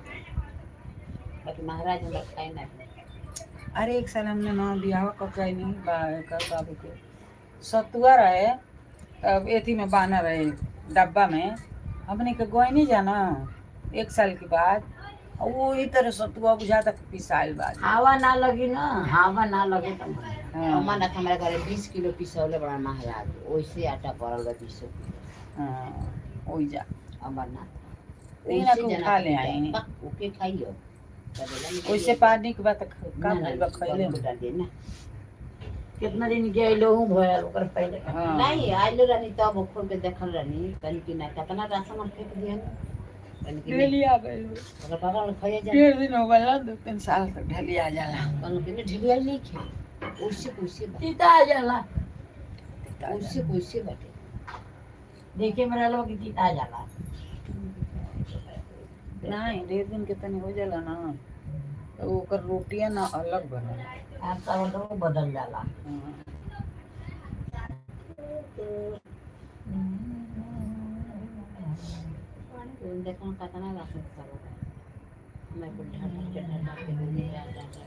बाकी महाराज हमरा खाए ना। अरे एक साल हमने ना बियाह कब गई नहीं कर बाबू के सतुआ रहे तब एथी में बाना रहे डब्बा में। हमने के गोई नहीं जाना एक साल के बाद और वो ही तरह सतुआ बुझा तक पिसाइल बाद। हवा ना लगी ना, हवा ना लगे तो। हाँ, अमरनाथ हमारे घरे 20 किलो पिसौले बड़ा महाराज, वैसे आटा पड़ल बा 20 किलो। हाँ, ओई जा। अमरनाथ ना के उठा ले आई। ओके खाइयो। वैसे पानी के बात का भइल बा खइले में। डाल दे ना। कितना दिन के अइलो हूँ भयल ओकर पहले। हाँ। नहीं आइलो रहनी तब वो खोल के देखल रहनी कहीं कि ना कितना राशन हम फेंक दिहन कहीं कि नहीं। ढेलिया गइल। ओकर पापा लोग खाइए जा। 1.5 दिन हो गइल, 2-3 साल तक ढेलिया जाला। कहलक कि नहीं ढिलिया नहीं खे उससे कैसे बा तीता आ जाला। उससे कैसे बाटे। देखे में रहलो कि तीता आ जाला। नहीं ढेर दिन के तनी हो जाला ना तो ओकर रोटियां ना अलग बनेला। आप सब तो बदल जाला। हाँ। तो देखो कितना राशन सब होगा। मैं कुल ढाल ढाल के ढाल ढाल के ढाल ढाल।